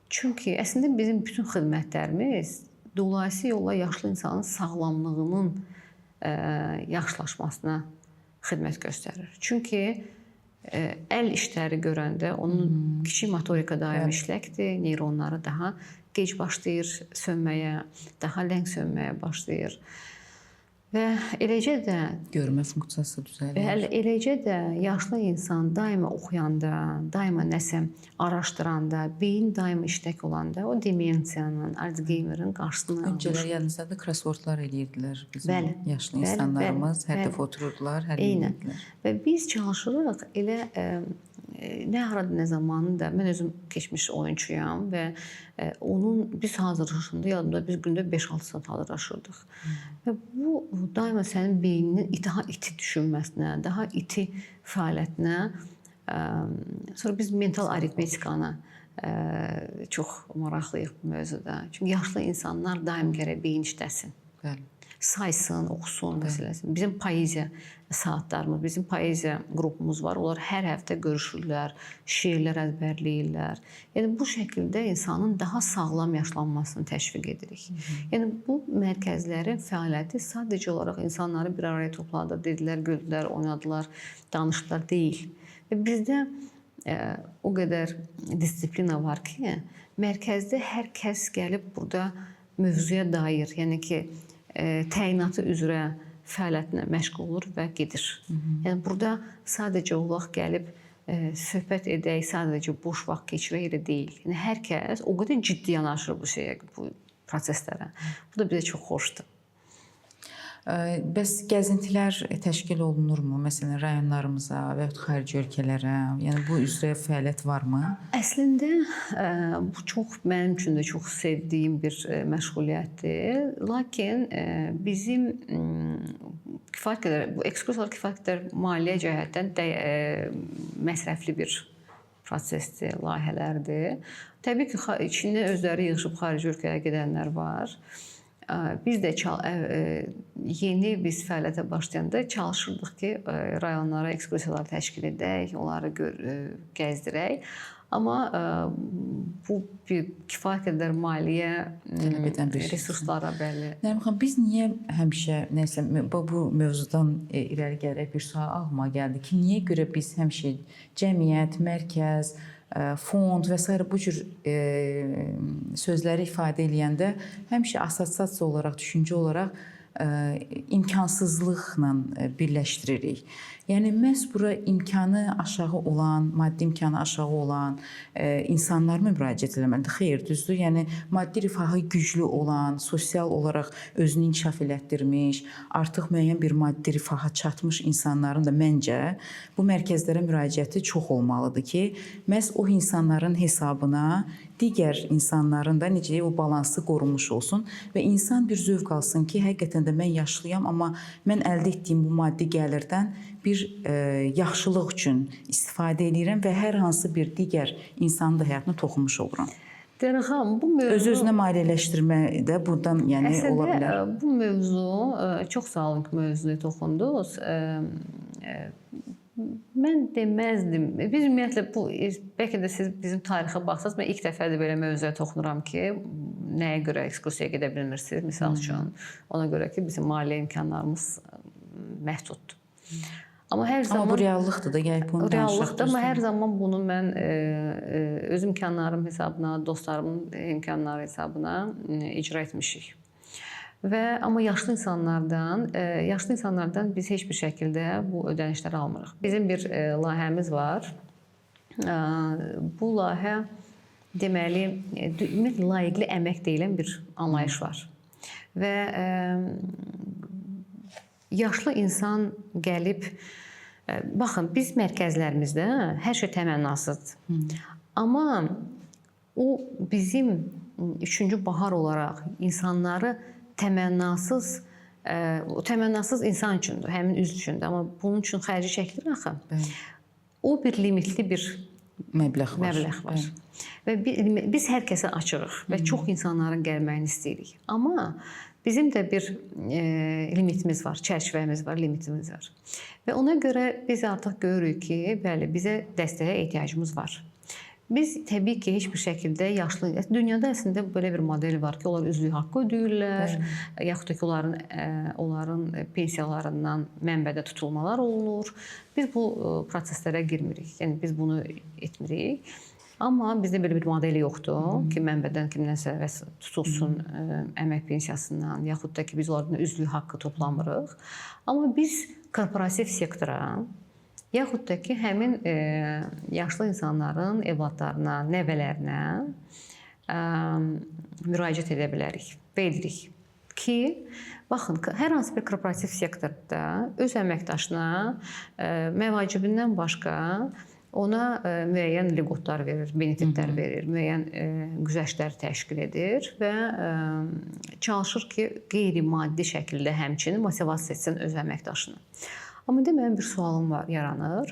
Çünki əslində bizim bütün xidmətlərimiz dolayısı yolla yaşlı insanın sağlamlığının yaxşılaşmasına xidmət göstərir. Çünki əl işləri görəndə onun kiçik motorika daim işləkdir, neyronları daha gec başlayır sönməyə, daha ləng sönməyə başlayır. Və eləcə də Görmə funksiyası düzəlir. Bəli, eləcə də yaşlı insan daima oxuyanda, daima nəsə araşdıranda, beyin daima işlək olanda o demensiyanın, Alzheimerin qarşısını alır. Öncələr yadınızdadır, crosswordlar eləyirdilər bizim Bəli, yaşlı bəli, insanlarımız. bəli, Hər bəli. dəfə otururdular, həll Eynən. edirdilər. Və biz çalışırıq elə nə harada nə zamanı da mən özüm keçmiş oyunçuyam və onun biz hazırlaşanda yadımda biz gündə 5-6 saat hazırlaşırdıq. Və bu daima sənin beyninin daha iti düşünməsinə, daha iti fəaliyyətinə, sonra biz mental aritmetikanı çox maraqlıyıq bu mövzuda. Çünki yaşlı insanlar daim gərək beyin işləsin. Bəli. Saysın, oxusun məsələsi. Bizim poeziya saatlarımız, bizim poeziya qrupumuz var. Onlar hər həftə görüşürlər, şeirlər əzbərləyirlər. Yəni bu şəkildə insanın daha sağlam yaşlanmasını təşviq edirik. Yəni bu mərkəzlərin fəaliyyəti sadəcə olaraq insanları bir araya topladı, dedilər, güldülər, oynadılar, danışdılar deyil. Və bizdə o qədər disiplina var ki, mərkəzdə hər kəs gəlib burada mövzuya dair, yəni ki, təyinatı üzrə fəaliyyətinə məşğul olur və gedir. Yəni burada sadəcə olaraq gəlib söhbət edək, sadəcə boş vaxt keçirək elə deyil. Yəni hər kəs o qədər ciddi yanaşır bu şeyə, bu proseslərə. Bu da bizə çox xoşdur. Bəs gəzintilər təşkil olunurmu? Məsələn, rayonlarımıza və yaxud xarici ölkələrə? Yəni bu üzrə fəaliyyət varmı? Əslində bu çox mənim üçün də çox sevdiyim bir məşğuliyyətdir. Lakin bizim Kifayət qədər bu ekskursiyalar kifayət qədər maliyyə cəhətdən məsrəfli bir prosesdir, layihələrdir. Təbii ki, içində özləri yığışıb xarici ölkəyə gedənlər var. Biz də yeni biz fəaliyyətə başlayanda çalışırdıq ki, rayonlara ekskursiyalar təşkil edək, onları gəzdirək. Amma bu bir kifayət qədər maliyyə tələb edən bir resurslara, bəli. Nərmin xanım, biz niyə həmişə nəsə bu mövzudan irəli gələrək bir sual ağlıma gəldi ki, niyə görə biz həmişə cəmiyyət, mərkəz, fond və sairə bu cür sözləri ifadə eləyəndə həmişə assosiasiya olaraq, düşüncə olaraq imkansızlıqla birləşdiririk. Yəni məhz bura imkanı aşağı olan, maddi imkanı aşağı olan insanlar mı müraciət etməlidir? Xeyr, düzdür? Yəni maddi rifahı güclü olan, sosial olaraq özünü inkişaf elətdirmiş, artıq müəyyən bir maddi rifaha çatmış insanların da məncə bu mərkəzlərə müraciəti çox olmalıdır ki, məhz o insanların hesabına digər insanların da necə deyək, o balansı qorunmuş olsun və insan bir zövq alsın ki, həqiqətən də mən yaşlıyam, amma mən əldə etdiyim bu maddi gəlirdən bir yaxşılıq üçün istifadə eləyirəm və hər hansı bir digər insanın da həyatına toxunmuş oluram. Dilara xanım, bu mövzu öz-özünə maliyyələşdirmə də buradan yəni əslində, ola bilər. Bu mövzu, çox sağ olun ki, mövzuya toxundunuz. Mən deməzdim. Biz ümumiyyətlə bu, bəlkə də siz bizim tarixə baxsaz, mən ilk dəfədir belə mövzuya toxunuram ki, nəyə görə ekskursiyaya gedə bilmirsiniz, misal üçün. Ona görə ki, bizim maliyyə imkanlarımız məhduddur. Amma hər zaman amma bu reallıqdır da, gəlib bunu danışaq. Reallıqdır, amma hər zaman bunu mən öz imkanlarım hesabına, dostlarımın imkanları hesabına icra etmişik. Və amma yaşlı insanlardan biz heç bir şəkildə bu ödənişləri almırıq. Bizim bir layihəmiz var. Bu layihə deməli, ümumiyyətlə layiqli əmək deyilən bir anlayış var. Və yaşlı insan gəlib, baxın, biz mərkəzlərimizdə hər şey təmənnasızdır. Amma o bizim üçüncü bahar olaraq insanları təmənnasız, o təmənnasız insan üçündür, həmin üzv üçündür. Amma bunun üçün xərci çəkilir axı. Bəli. O bir limitli bir məbləğ var. Məbləğ var. Və biz hər kəsə açığıq və çox insanların gəlməyini istəyirik. Amma bizim də bir limitimiz var, çərçivəmiz var, limitimiz var. Və ona görə biz artıq görürük ki, bəli, bizə dəstəyə ehtiyacımız var. Biz təbii ki, heç bir şəkildə yaşlı, dünyada əslində belə bir model var ki, onlar üzvlük haqqı ödəyirlər, yaxud da ki, onların pensiyalarından mənbədə tutulmalar olunur. Biz bu proseslərə girmirik. Yəni biz bunu etmirik. Amma bizdə belə bir model yoxdur ki, mənbədən kimdənsə tutulsun əmək pensiyasından, yaxud da ki, biz onlardan üzvlük haqqı toplamırıq. Amma biz korporativ sektora, yaxud da ki, həmin yaşlı insanların evladlarına, nəvələrinə müraciət edə bilərik və edirik ki, baxın, hər hansı bir korporativ sektorda öz əməkdaşına məvacibindən başqa ona müəyyən liqotlar verir, benefitlər verir, müəyyən güzəştlər təşkil edir və çalışır ki, qeyri-maddi şəkildə həmçinin motivasiya etsin öz əməkdaşını. Amma indi mənim bir sualım var, yaranır.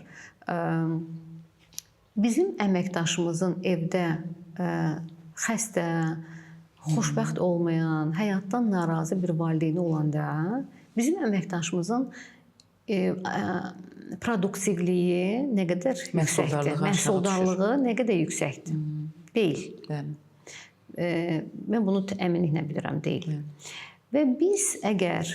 Bizim əməkdaşımızın evdə xəstə, xoşbəxt olmayan, həyatdan narazı bir valideyni olanda bizim əməkdaşımızın produktivliyi nə qədər yüksəkdir, məhsuldarlığı nə qədər yüksəkdir? Deyil. Bəli. Mən bunu əminliklə bilirəm, deyil. Bəli. Və biz əgər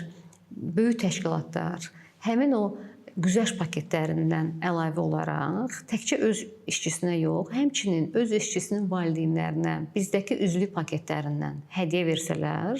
böyük təşkilatlar həmin o güzəşt paketlərindən əlavə olaraq təkcə öz işçisinə yox, həmçinin öz işçisinin valideynlərinə bizdəki üzvlük paketlərindən hədiyyə versələr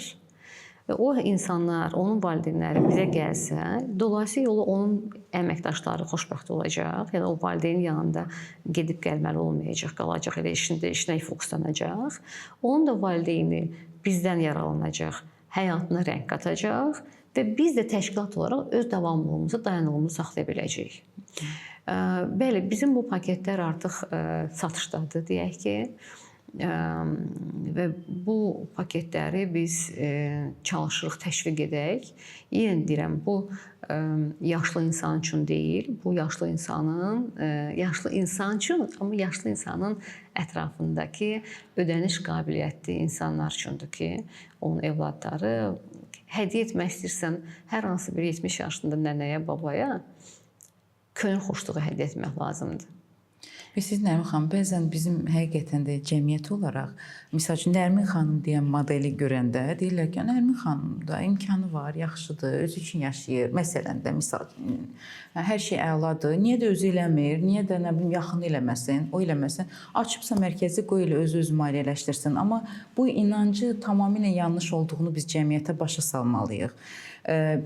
və o insanlar, onun valideynləri bizə gəlsə, dolayısıyla yolu onun əməkdaşları xoşbəxt olacaq. Yəni o valideynin yanında gedib gəlməli olmayacaq, qalacaq, elə işində işinə fokuslanacaq. Onun da valideyni bizdən yararlanacaq, həyatına rəng qatacaq və biz də təşkilat olaraq öz davamlılığımızı, dayanıqlığımızı saxlaya biləcəyik. Bəli, bizim bu paketlər artıq satışdadır, deyək ki. Və bu paketləri biz çalışırıq təşviq edək. Yenə deyirəm, bu yaşlı insan üçün deyil, bu yaşlı insanın yaşlı insan üçün, amma yaşlı insanın ətrafındakı ödəniş qabiliyyətli insanlar üçündür ki, onun evladları hədiyyə etmək istəyirsən hər hansı bir 70 yaşında nənəyə, babaya könül xoşluğu hədiyyə etmək lazımdır. Bilirsiniz Nərmin xanım, bəzən bizim həqiqətən də cəmiyyət olaraq, misal üçün Nərmin xanım deyən modeli görəndə deyirlər ki, Nərmin xanım da imkanı var, yaxşıdır, özü üçün yaşayır. Məsələn də, misal üçün, hər şey əladır. Niyə də özü eləmir? Niyə də nə bilim yaxını eləməsin, o eləməsin? Açıbsa mərkəzi qoy elə özü özü maliyyələşdirsin. Amma bu inancı tamamilə yanlış olduğunu biz cəmiyyətə başa salmalıyıq.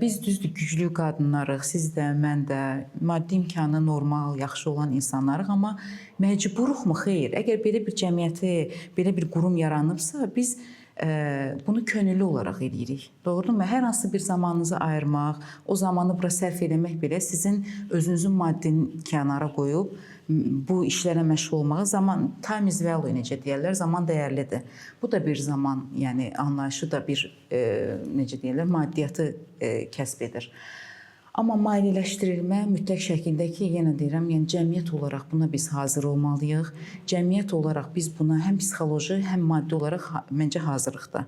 Biz düzdür güclü qadınlarıq, siz də, mən də maddi imkanı normal, yaxşı olan insanlarıq, amma məcburuqmu? Xeyr. Əgər belə bir cəmiyyəti, belə bir qurum yaranıbsa, biz bunu könüllü olaraq eləyirik. Doğrudur? Hər hansı bir zamanınızı ayırmaq, o zamanı bura sərf eləmək belə sizin özünüzün maddi kənara qoyub bu işlərə məşğul olmağa zaman, time is value necə deyirlər, zaman dəyərlidir. Bu da bir zaman, yəni anlayışı da bir necə deyirlər, maddiyyatı kəsb edir. Amma maliyyələşdirilmə mütləq şəkildə ki, yenə deyirəm, yəni cəmiyyət olaraq buna biz hazır olmalıyıq. Cəmiyyət olaraq biz buna həm psixoloji, həm maddi olaraq məncə hazırıq da.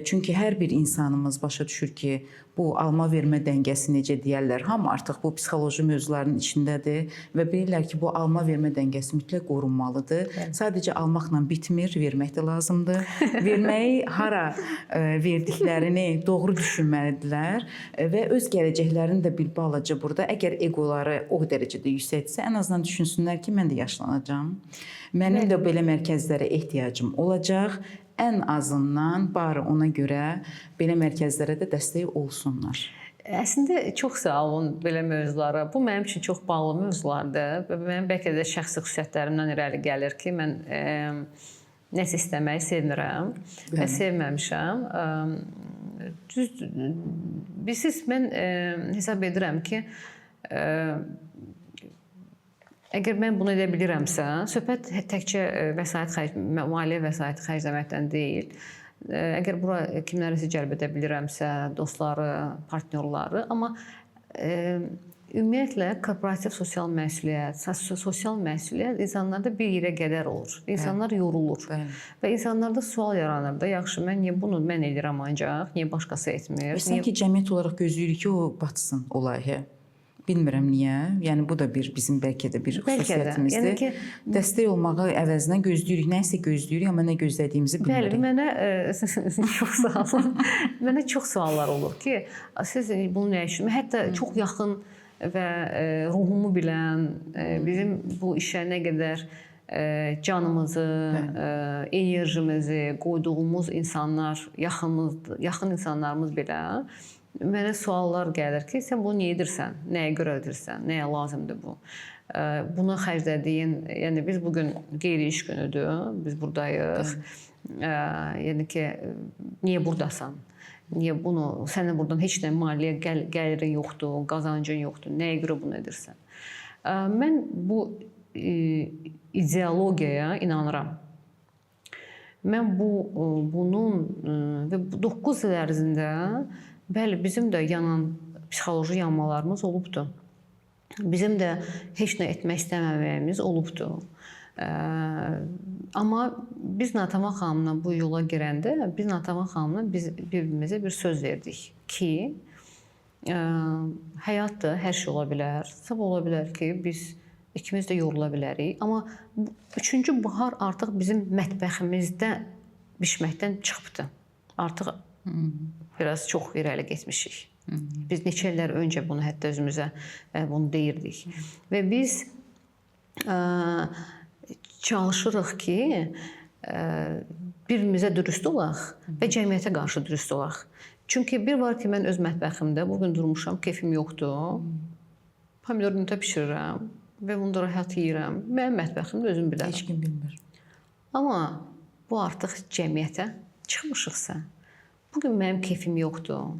Çünki hər bir insanımız başa düşür ki, bu alma-vermə dəngəsi necə deyərlər, hamı artıq bu psixoloji mövzuların içindədir və bilirlər ki, bu alma-vermə dəngəsi mütləq qorunmalıdır. Evet. Sadəcə almaqla bitmir, vermək də lazımdır. Verməyi hara verdiklərini doğru düşünməlidirlər və öz gələcəklərini də bir balaca burada, əgər egoları o dərəcədə yüksəkdirsə, ən azından düşünsünlər ki, mən də yaşlanacağam. Mənim də belə mərkəzlərə ehtiyacım olacaq. Ən azından barı ona görə belə mərkəzlərə də dəstək olsunlar. Əslində çox sağ olun belə mövzulara. Bu mənim üçün çox bağlı mövzulardır və mənim bəlkə də şəxsi xüsusiyyətlərimdən irəli gəlir ki, mən nəsə istəməyi sevmirəm və sevməmişəm. Düz, bilirsiniz, mən hesab edirəm ki, əgər mən bunu edə bilirəmsə, söhbət təkcə vəsait xərc, maliyyə vəsaiti xərcləməkdən deyil. Əgər bura kimlərisə cəlb edə bilirəmsə, dostları, partnyorları, amma ümumiyyətlə korporativ sosial məsuliyyət, sosial məsuliyyət insanlarda bir yerə qədər olur. İnsanlar yorulur. Bəli. Və insanlarda sual yaranır da, yaxşı, mən niyə bunu mən edirəm ancaq, niyə başqası etmir? Və sanki cəmiyyət olaraq gözləyirik ki, o batsın o layihə. Bilmirəm niyə. Yəni bu da bir bizim bəlkə də bir xüsusiyyətimizdir. Yəni ki, dəstək olmağı əvəzinə gözləyirik, nəyisə gözləyirik, amma nə gözlədiyimizi bilmirik. Bəli, mənə çox sağ olun. Mənə çox suallar olur ki, siz bunu nə üçün? Hətta çox yaxın və ruhumu bilən, bizim bu işə nə qədər canımızı, enerjimizi qoyduğumuz insanlar, yaxın insanlarımız belə mənə suallar gəlir ki, sən bunu niyə edirsən? Nəyə görə edirsən? Nəyə lazımdır bu? Buna xərclədiyin, yəni biz bugün qeyri-iş günüdür, biz buradayıq. Yəni ki, niyə buradasan? Niyə bunu, sənin buradan heç nə maliyyə gəlirin yoxdur, qazancın yoxdur, nəyə görə bunu edirsən? Mən bu ideologiyaya inanıram. Mən bunun və 9 il ərzində, bəli, bizim də yanan psixoloji yanmalarımız olubdur. Bizim də heç nə etmək istəməməyimiz olubdur. Amma biz Natəvan xanımla bu yola girəndə, biz Natəvan xanımla biz bir-birimizə bir söz verdik ki, həyatdır, hər şey ola bilər. Sabah ola bilər ki, biz ikimiz də yorula bilərik. Amma üçüncü bahar artıq bizim mətbəximizdə bişməkdən çıxıbdır. Artıq biraz çox irəli getmişik. Biz neçə illər öncə bunu hətta özümüzə bunu deyirdik. Və biz çalışırıq ki, bir-birimizə dürüst olaq və cəmiyyətə qarşı dürüst olaq. Çünki bir var ki, mən öz mətbəximdə bugün durmuşam, kefim yoxdur. Pomidor yumurta bişirirəm və bunu da rahat yeyirəm. Mənim mətbəximdə özüm bilərəm. Heç kim bilmir. Amma bu artıq cəmiyyətə çıxmışıqsa, bugün mənim kefim yoxdur,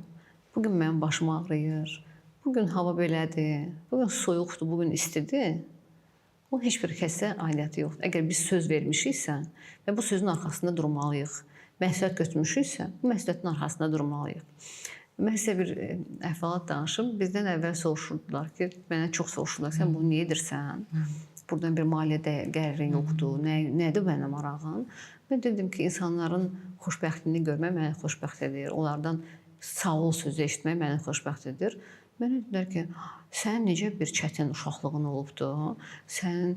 bugün mənim başım ağrıyır, bugün hava belədir, bugün soyuqdur, bugün istidir. Onun heç bir kəsə aidiyyəti yoxdur. Əgər biz söz vermişiksə və bu sözün arxasında durmalıyıq, məsuliyyət götürmüşüksə, bu məsuliyyətin arxasında durmalıyıq. Mən sizə bir əhvalat danışım. Bizdən əvvəl soruşurdular ki, mənə çox soruşurdular, sən bunu niyə edirsən? Buradan bir maliyyə gəlirin yoxdur. Nədir mənə marağın? Mən dedim ki, insanların xoşbəxtliyini görmək məni xoşbəxt edir. Onlardan sağ ol sözü eşitmək məni xoşbəxt edir. Mənə dedilər ki, sənin necə bir çətin uşaqlığın olubdu? Sənin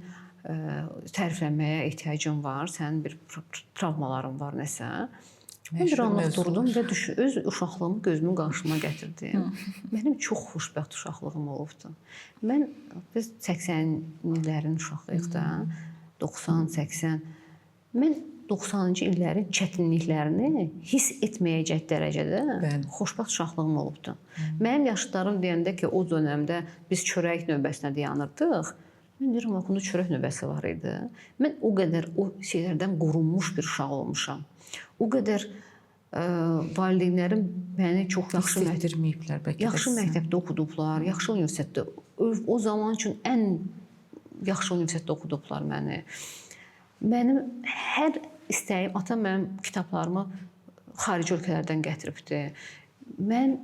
təriflənməyə ehtiyacın var, sənin bir travmaların var nəsə. Mən bir anlıq durdum və öz uşaqlığımı gözümün qarşıma gətirdim. Mənim çox xoşbəxt uşaqlığım olubdu. Biz 80-ci illərin uşağıyıq da, 90, 80. Mən 90-cı illərin çətinliklərini hiss etməyəcək dərəcədə xoşbəxt uşaqlığım olubdu. Mənim yaşıdlarım deyəndə ki, o dövrdə biz çörək növbəsinə dayanırdıq. Mən deyirəm, okulda çörək növbəsi var idi. Mən o qədər o şeylərdən qorunmuş bir uşaq olmuşam. O qədər valideynlərim məni çox yaxşı etdirməyiblər bəlkə də. Yaxşı məktəbdə oxudublar, yaxşı universitetdə. O zaman üçün ən yaxşı universitetdə oxudublar məni. Mənim hər istəyim, atam mənim kitablarımı xarici ölkələrdən gətiribdi. Mən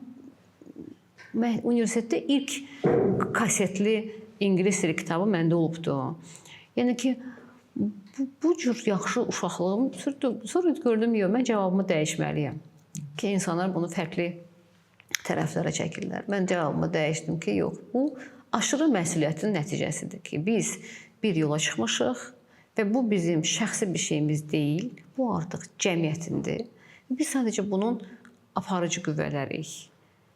universitetdə ilk kasetli ingilis dili kitabı məndə olubdu. Yəni ki, bu cür yaxşı uşaqlığım sonra gördüm, yox, mən cavabımı dəyişməliyəm. Ki, insanlar bunu fərqli tərəflərə çəkirlər. Mən cavabımı dəyişdim ki, yox, bu aşırı məsuliyyətin nəticəsidir ki, biz bir yola çıxmışıq və bu bizim şəxsi bir şeyimiz deyil, bu artıq cəmiyyətindir. Biz sadəcə bunun aparıcı qüvvələriyik.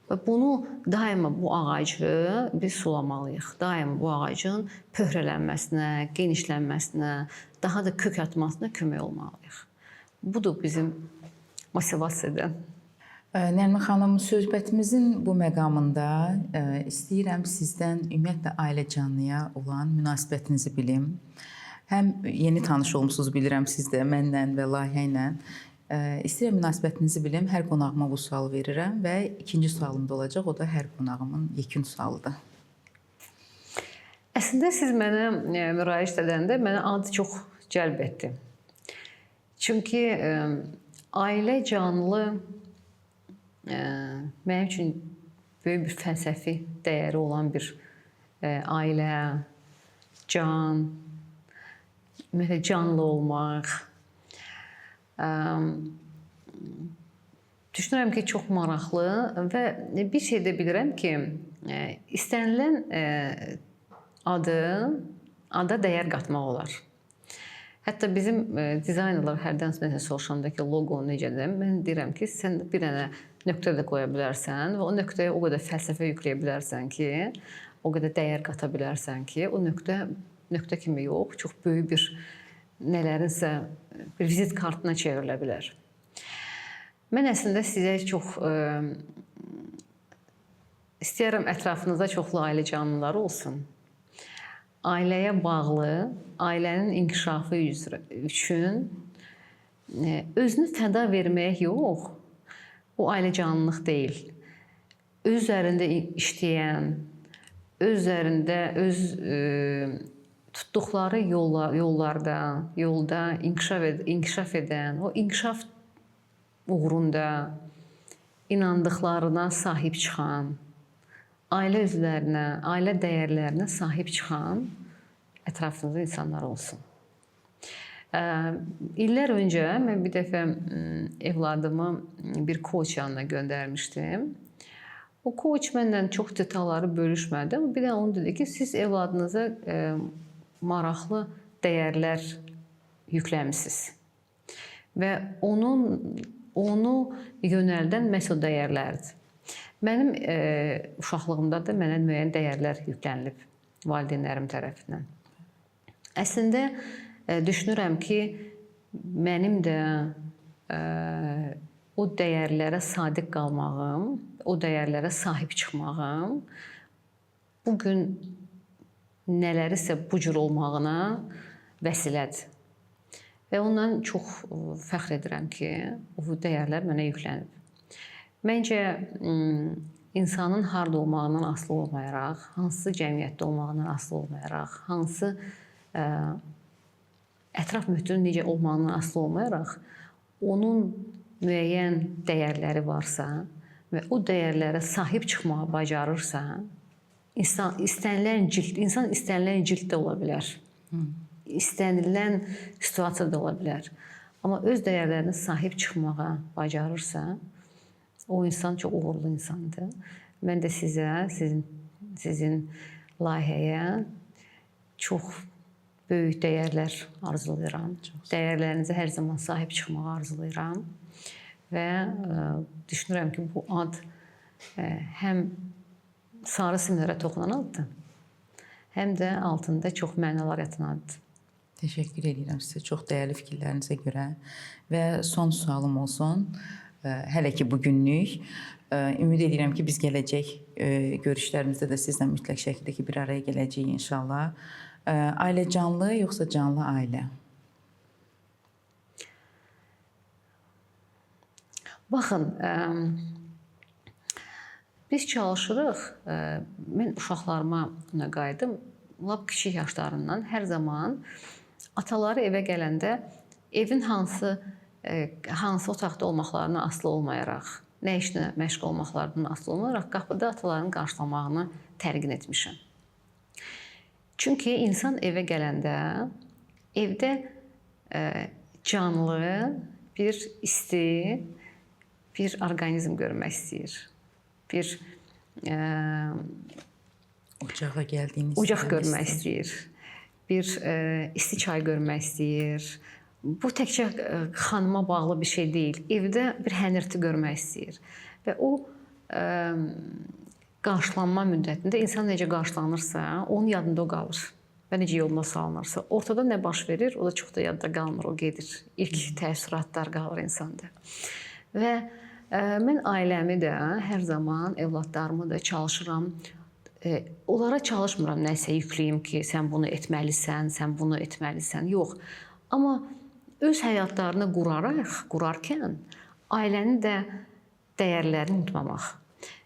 Və bunu daima bu ağacı biz sulamalıyıq. Daima bu ağacın pöhrələnməsinə, genişlənməsinə, daha da kök atmasına kömək olmalıyıq. Budur bizim motivasiya edən. Nərmin xanım, söhbətimizin bu məqamında istəyirəm sizdən ümumiyyətlə ailə canlıya olan münasibətinizi bilim. Həm yeni tanış olmusunuz bilirəm siz də mənlə və layihə ilə. İstəyirəm münasibətinizi bilim. Hər qonağıma bu sualı verirəm və ikinci sualım da olacaq. O da hər qonağımın yekun sualıdır. Əslində siz mənə müraciət edəndə mənə adı çox cəlb etdi. Çünki ailə canlı mənim üçün böyük bir fəlsəfi dəyəri olan bir ailə, can, ümumiyyətlə canlı olmaq. Düşünürəm ki, çox maraqlı və bir şey də bilirəm ki, istənilən ada dəyər qatmaq olar. Hətta bizim dizaynerlar hərdən məsələn soruşanda ki, loqo necədir? Mən deyirəm ki, sən bir dənə nöqtə də qoya bilərsən və o nöqtəyə o qədər fəlsəfə yükləyə bilərsən ki, o qədər dəyər qata bilərsən ki, o nöqtə nöqtə kimi yox, çox böyük bir nələrinsə bir vizit kartına çevrilə bilər. Mən əslində sizə çox istəyirəm ətrafınızda çoxlu ailə canlıları olsun. Ailəyə bağlı, ailənin inkişafı üçün özünü fəda vermək yox, o ailə canlılıq deyil. Öz üzərində işləyən, öz üzərində öz tutduqları yollarda, yolda inkişaf edən, o inkişaf uğrunda inandıqlarına sahib çıxan, ailə üzvlərinə, ailə dəyərlərinə sahib çıxan ətrafınızda insanlar olsun. İllər öncə mən bir dəfə evladımı bir coach yanına göndərmişdim. O coach mənlə çox detalları bölüşmədi, amma bir də onu dedi ki, siz evladınıza maraqlı dəyərlər yükləmisiniz. Və onu yönəldən məhz o dəyərlərdir. Mənim uşaqlığımda da mənə müəyyən dəyərlər yüklənilib valideynlərim tərəfindən. Əslində düşünürəm ki, mənim də o dəyərlərə sadiq qalmağım, o dəyərlərə sahib çıxmağım bu gün nələrisə bu cür olmağına vəsilədir. Və ondan çox fəxr edirəm ki, o dəyərlər mənə yüklənib. Məncə insanın harda olmağından asılı olmayaraq, hansı cəmiyyətdə olmağından asılı olmayaraq, hansı Ətraf mühitinin necə olmağından asılı olmayaraq, onun müəyyən dəyərləri varsa və o dəyərlərə sahib çıxmağı bacarırsa, insan istənilən cild, insan istənilən cilddə ola bilər. İstənilən situasiyada ola bilər. Amma öz dəyərlərinə sahib çıxmağa bacarırsa, o insan çox uğurlu insandır. Mən də sizə, sizin layihəyə çox böyük dəyərlər arzulayıram. Dəyərlərinizə hər zaman sahib çıxmağı arzulayıram və düşünürəm ki, bu ad həm sarı simlərə toxunan addır, həm də altında çox mənalar yatan addır. Təşəkkür edirəm sizə çox dəyərli fikirlərinizə görə və son sualım olsun. Hələ ki bu günlük. Ümid edirəm ki, biz gələcək görüşlərimizdə də sizlə mütləq şəkildə ki, bir araya gələcəyik inşallah. Ailə canlı yoxsa canlı ailə? Baxın, biz çalışırıq. Mən uşaqlarıma ona qayıdım. Lap kiçik yaşlarından hər zaman ataları evə gələndə evin hansı otaqda olmaqlarına asılı olmayaraq, nə işlə məşğul olmaqlarından asılı olmayaraq qapıda atalarının qarşılamağını təlqin etmişəm. Çünki insan evə gələndə evdə canlı, bir isti, bir orqanizm görmək istəyir. Bir ocağa gəldiyini ocaq görmək istəyir. Bir isti çay görmək istəyir. Bu təkcə xanıma bağlı bir şey deyil. Evdə bir hənirti görmək istəyir. Və o qarşılanma müddətində insan necə qarşılanırsa, onun yadında o qalır. Və necə yoluna salınırsa, ortada nə baş verir, o da çox da yadda qalmır, o gedir. İlk təəssüratlar qalır insanda. Və mən ailəmi də hər zaman, evladlarımı da çalışıram. Onlara çalışmıram nəsə yükləyim ki, sən bunu etməlisən, sən bunu etməlisən. Yox. Amma öz həyatlarını qurarkən ailəni də dəyərlərini unutmamaq.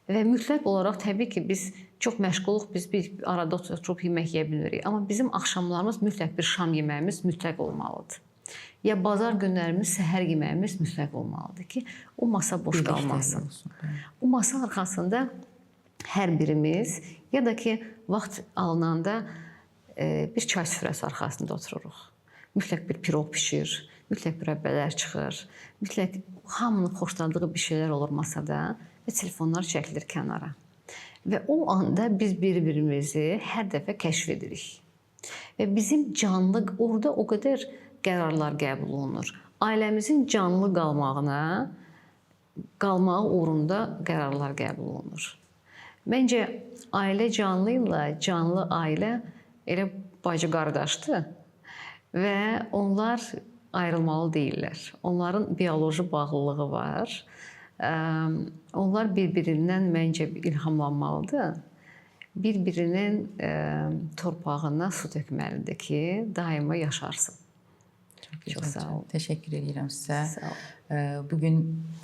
Və mütləq olaraq təbii ki, biz çox məşğuluq, biz bir arada oturub yemək yeyə bilmirik. Amma bizim axşamlarımız mütləq bir şam yeməyimiz mütləq olmalıdır. Ya bazar günlərimiz səhər yeməyimiz mütləq olmalıdır ki, o masa boş qalmasın. O masa arxasında hər birimiz ya da ki, vaxt alınanda bir çay süfrəsi arxasında otururuq. Mütləq bir piroq pişir, mütləq mürəbbələr çıxır, mütləq hamının xoşladığı bir şeylər olur masada və telefonlar çəkilir kənara. Və o anda biz bir-birimizi hər dəfə kəşf edirik. Və bizim canlı, orada o qədər qərarlar qəbul olunur. Ailəmizin canlı qalmağı uğrunda qərarlar qəbul olunur. Məncə, ailə canlı ilə canlı ailə elə bacı qardaşdır və onlar ayrılmalı deyillər. Onların bioloji bağlılığı var. Onlar bir-birindən məncə ilhamlanmalıdır. Bir-birinin torpağına su tökməlidir ki, daima yaşarsın. Çox sağ olun. Təşəkkür edirəm sizə. Sağ olun. Bugün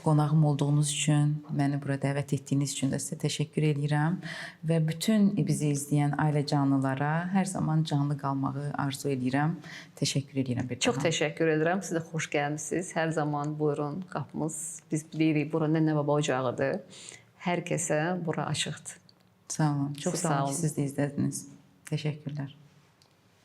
qonağım olduğunuz üçün, məni bura dəvət etdiyiniz üçün də sizə təşəkkür edirəm və bütün bizi izləyən ailə canlılara hər zaman canlı qalmağı arzu edirəm. Təşəkkür edirəm bir daha. Çox təşəkkür edirəm. Siz də xoş gəlmisiniz. Hər zaman buyurun, qapımız. Biz bilirik, bura nənə baba ocağıdır. Hər kəsə bura açıqdır. Sağ olun. Çox sağ olun ki, siz də izlədiniz. Təşəkkürlər.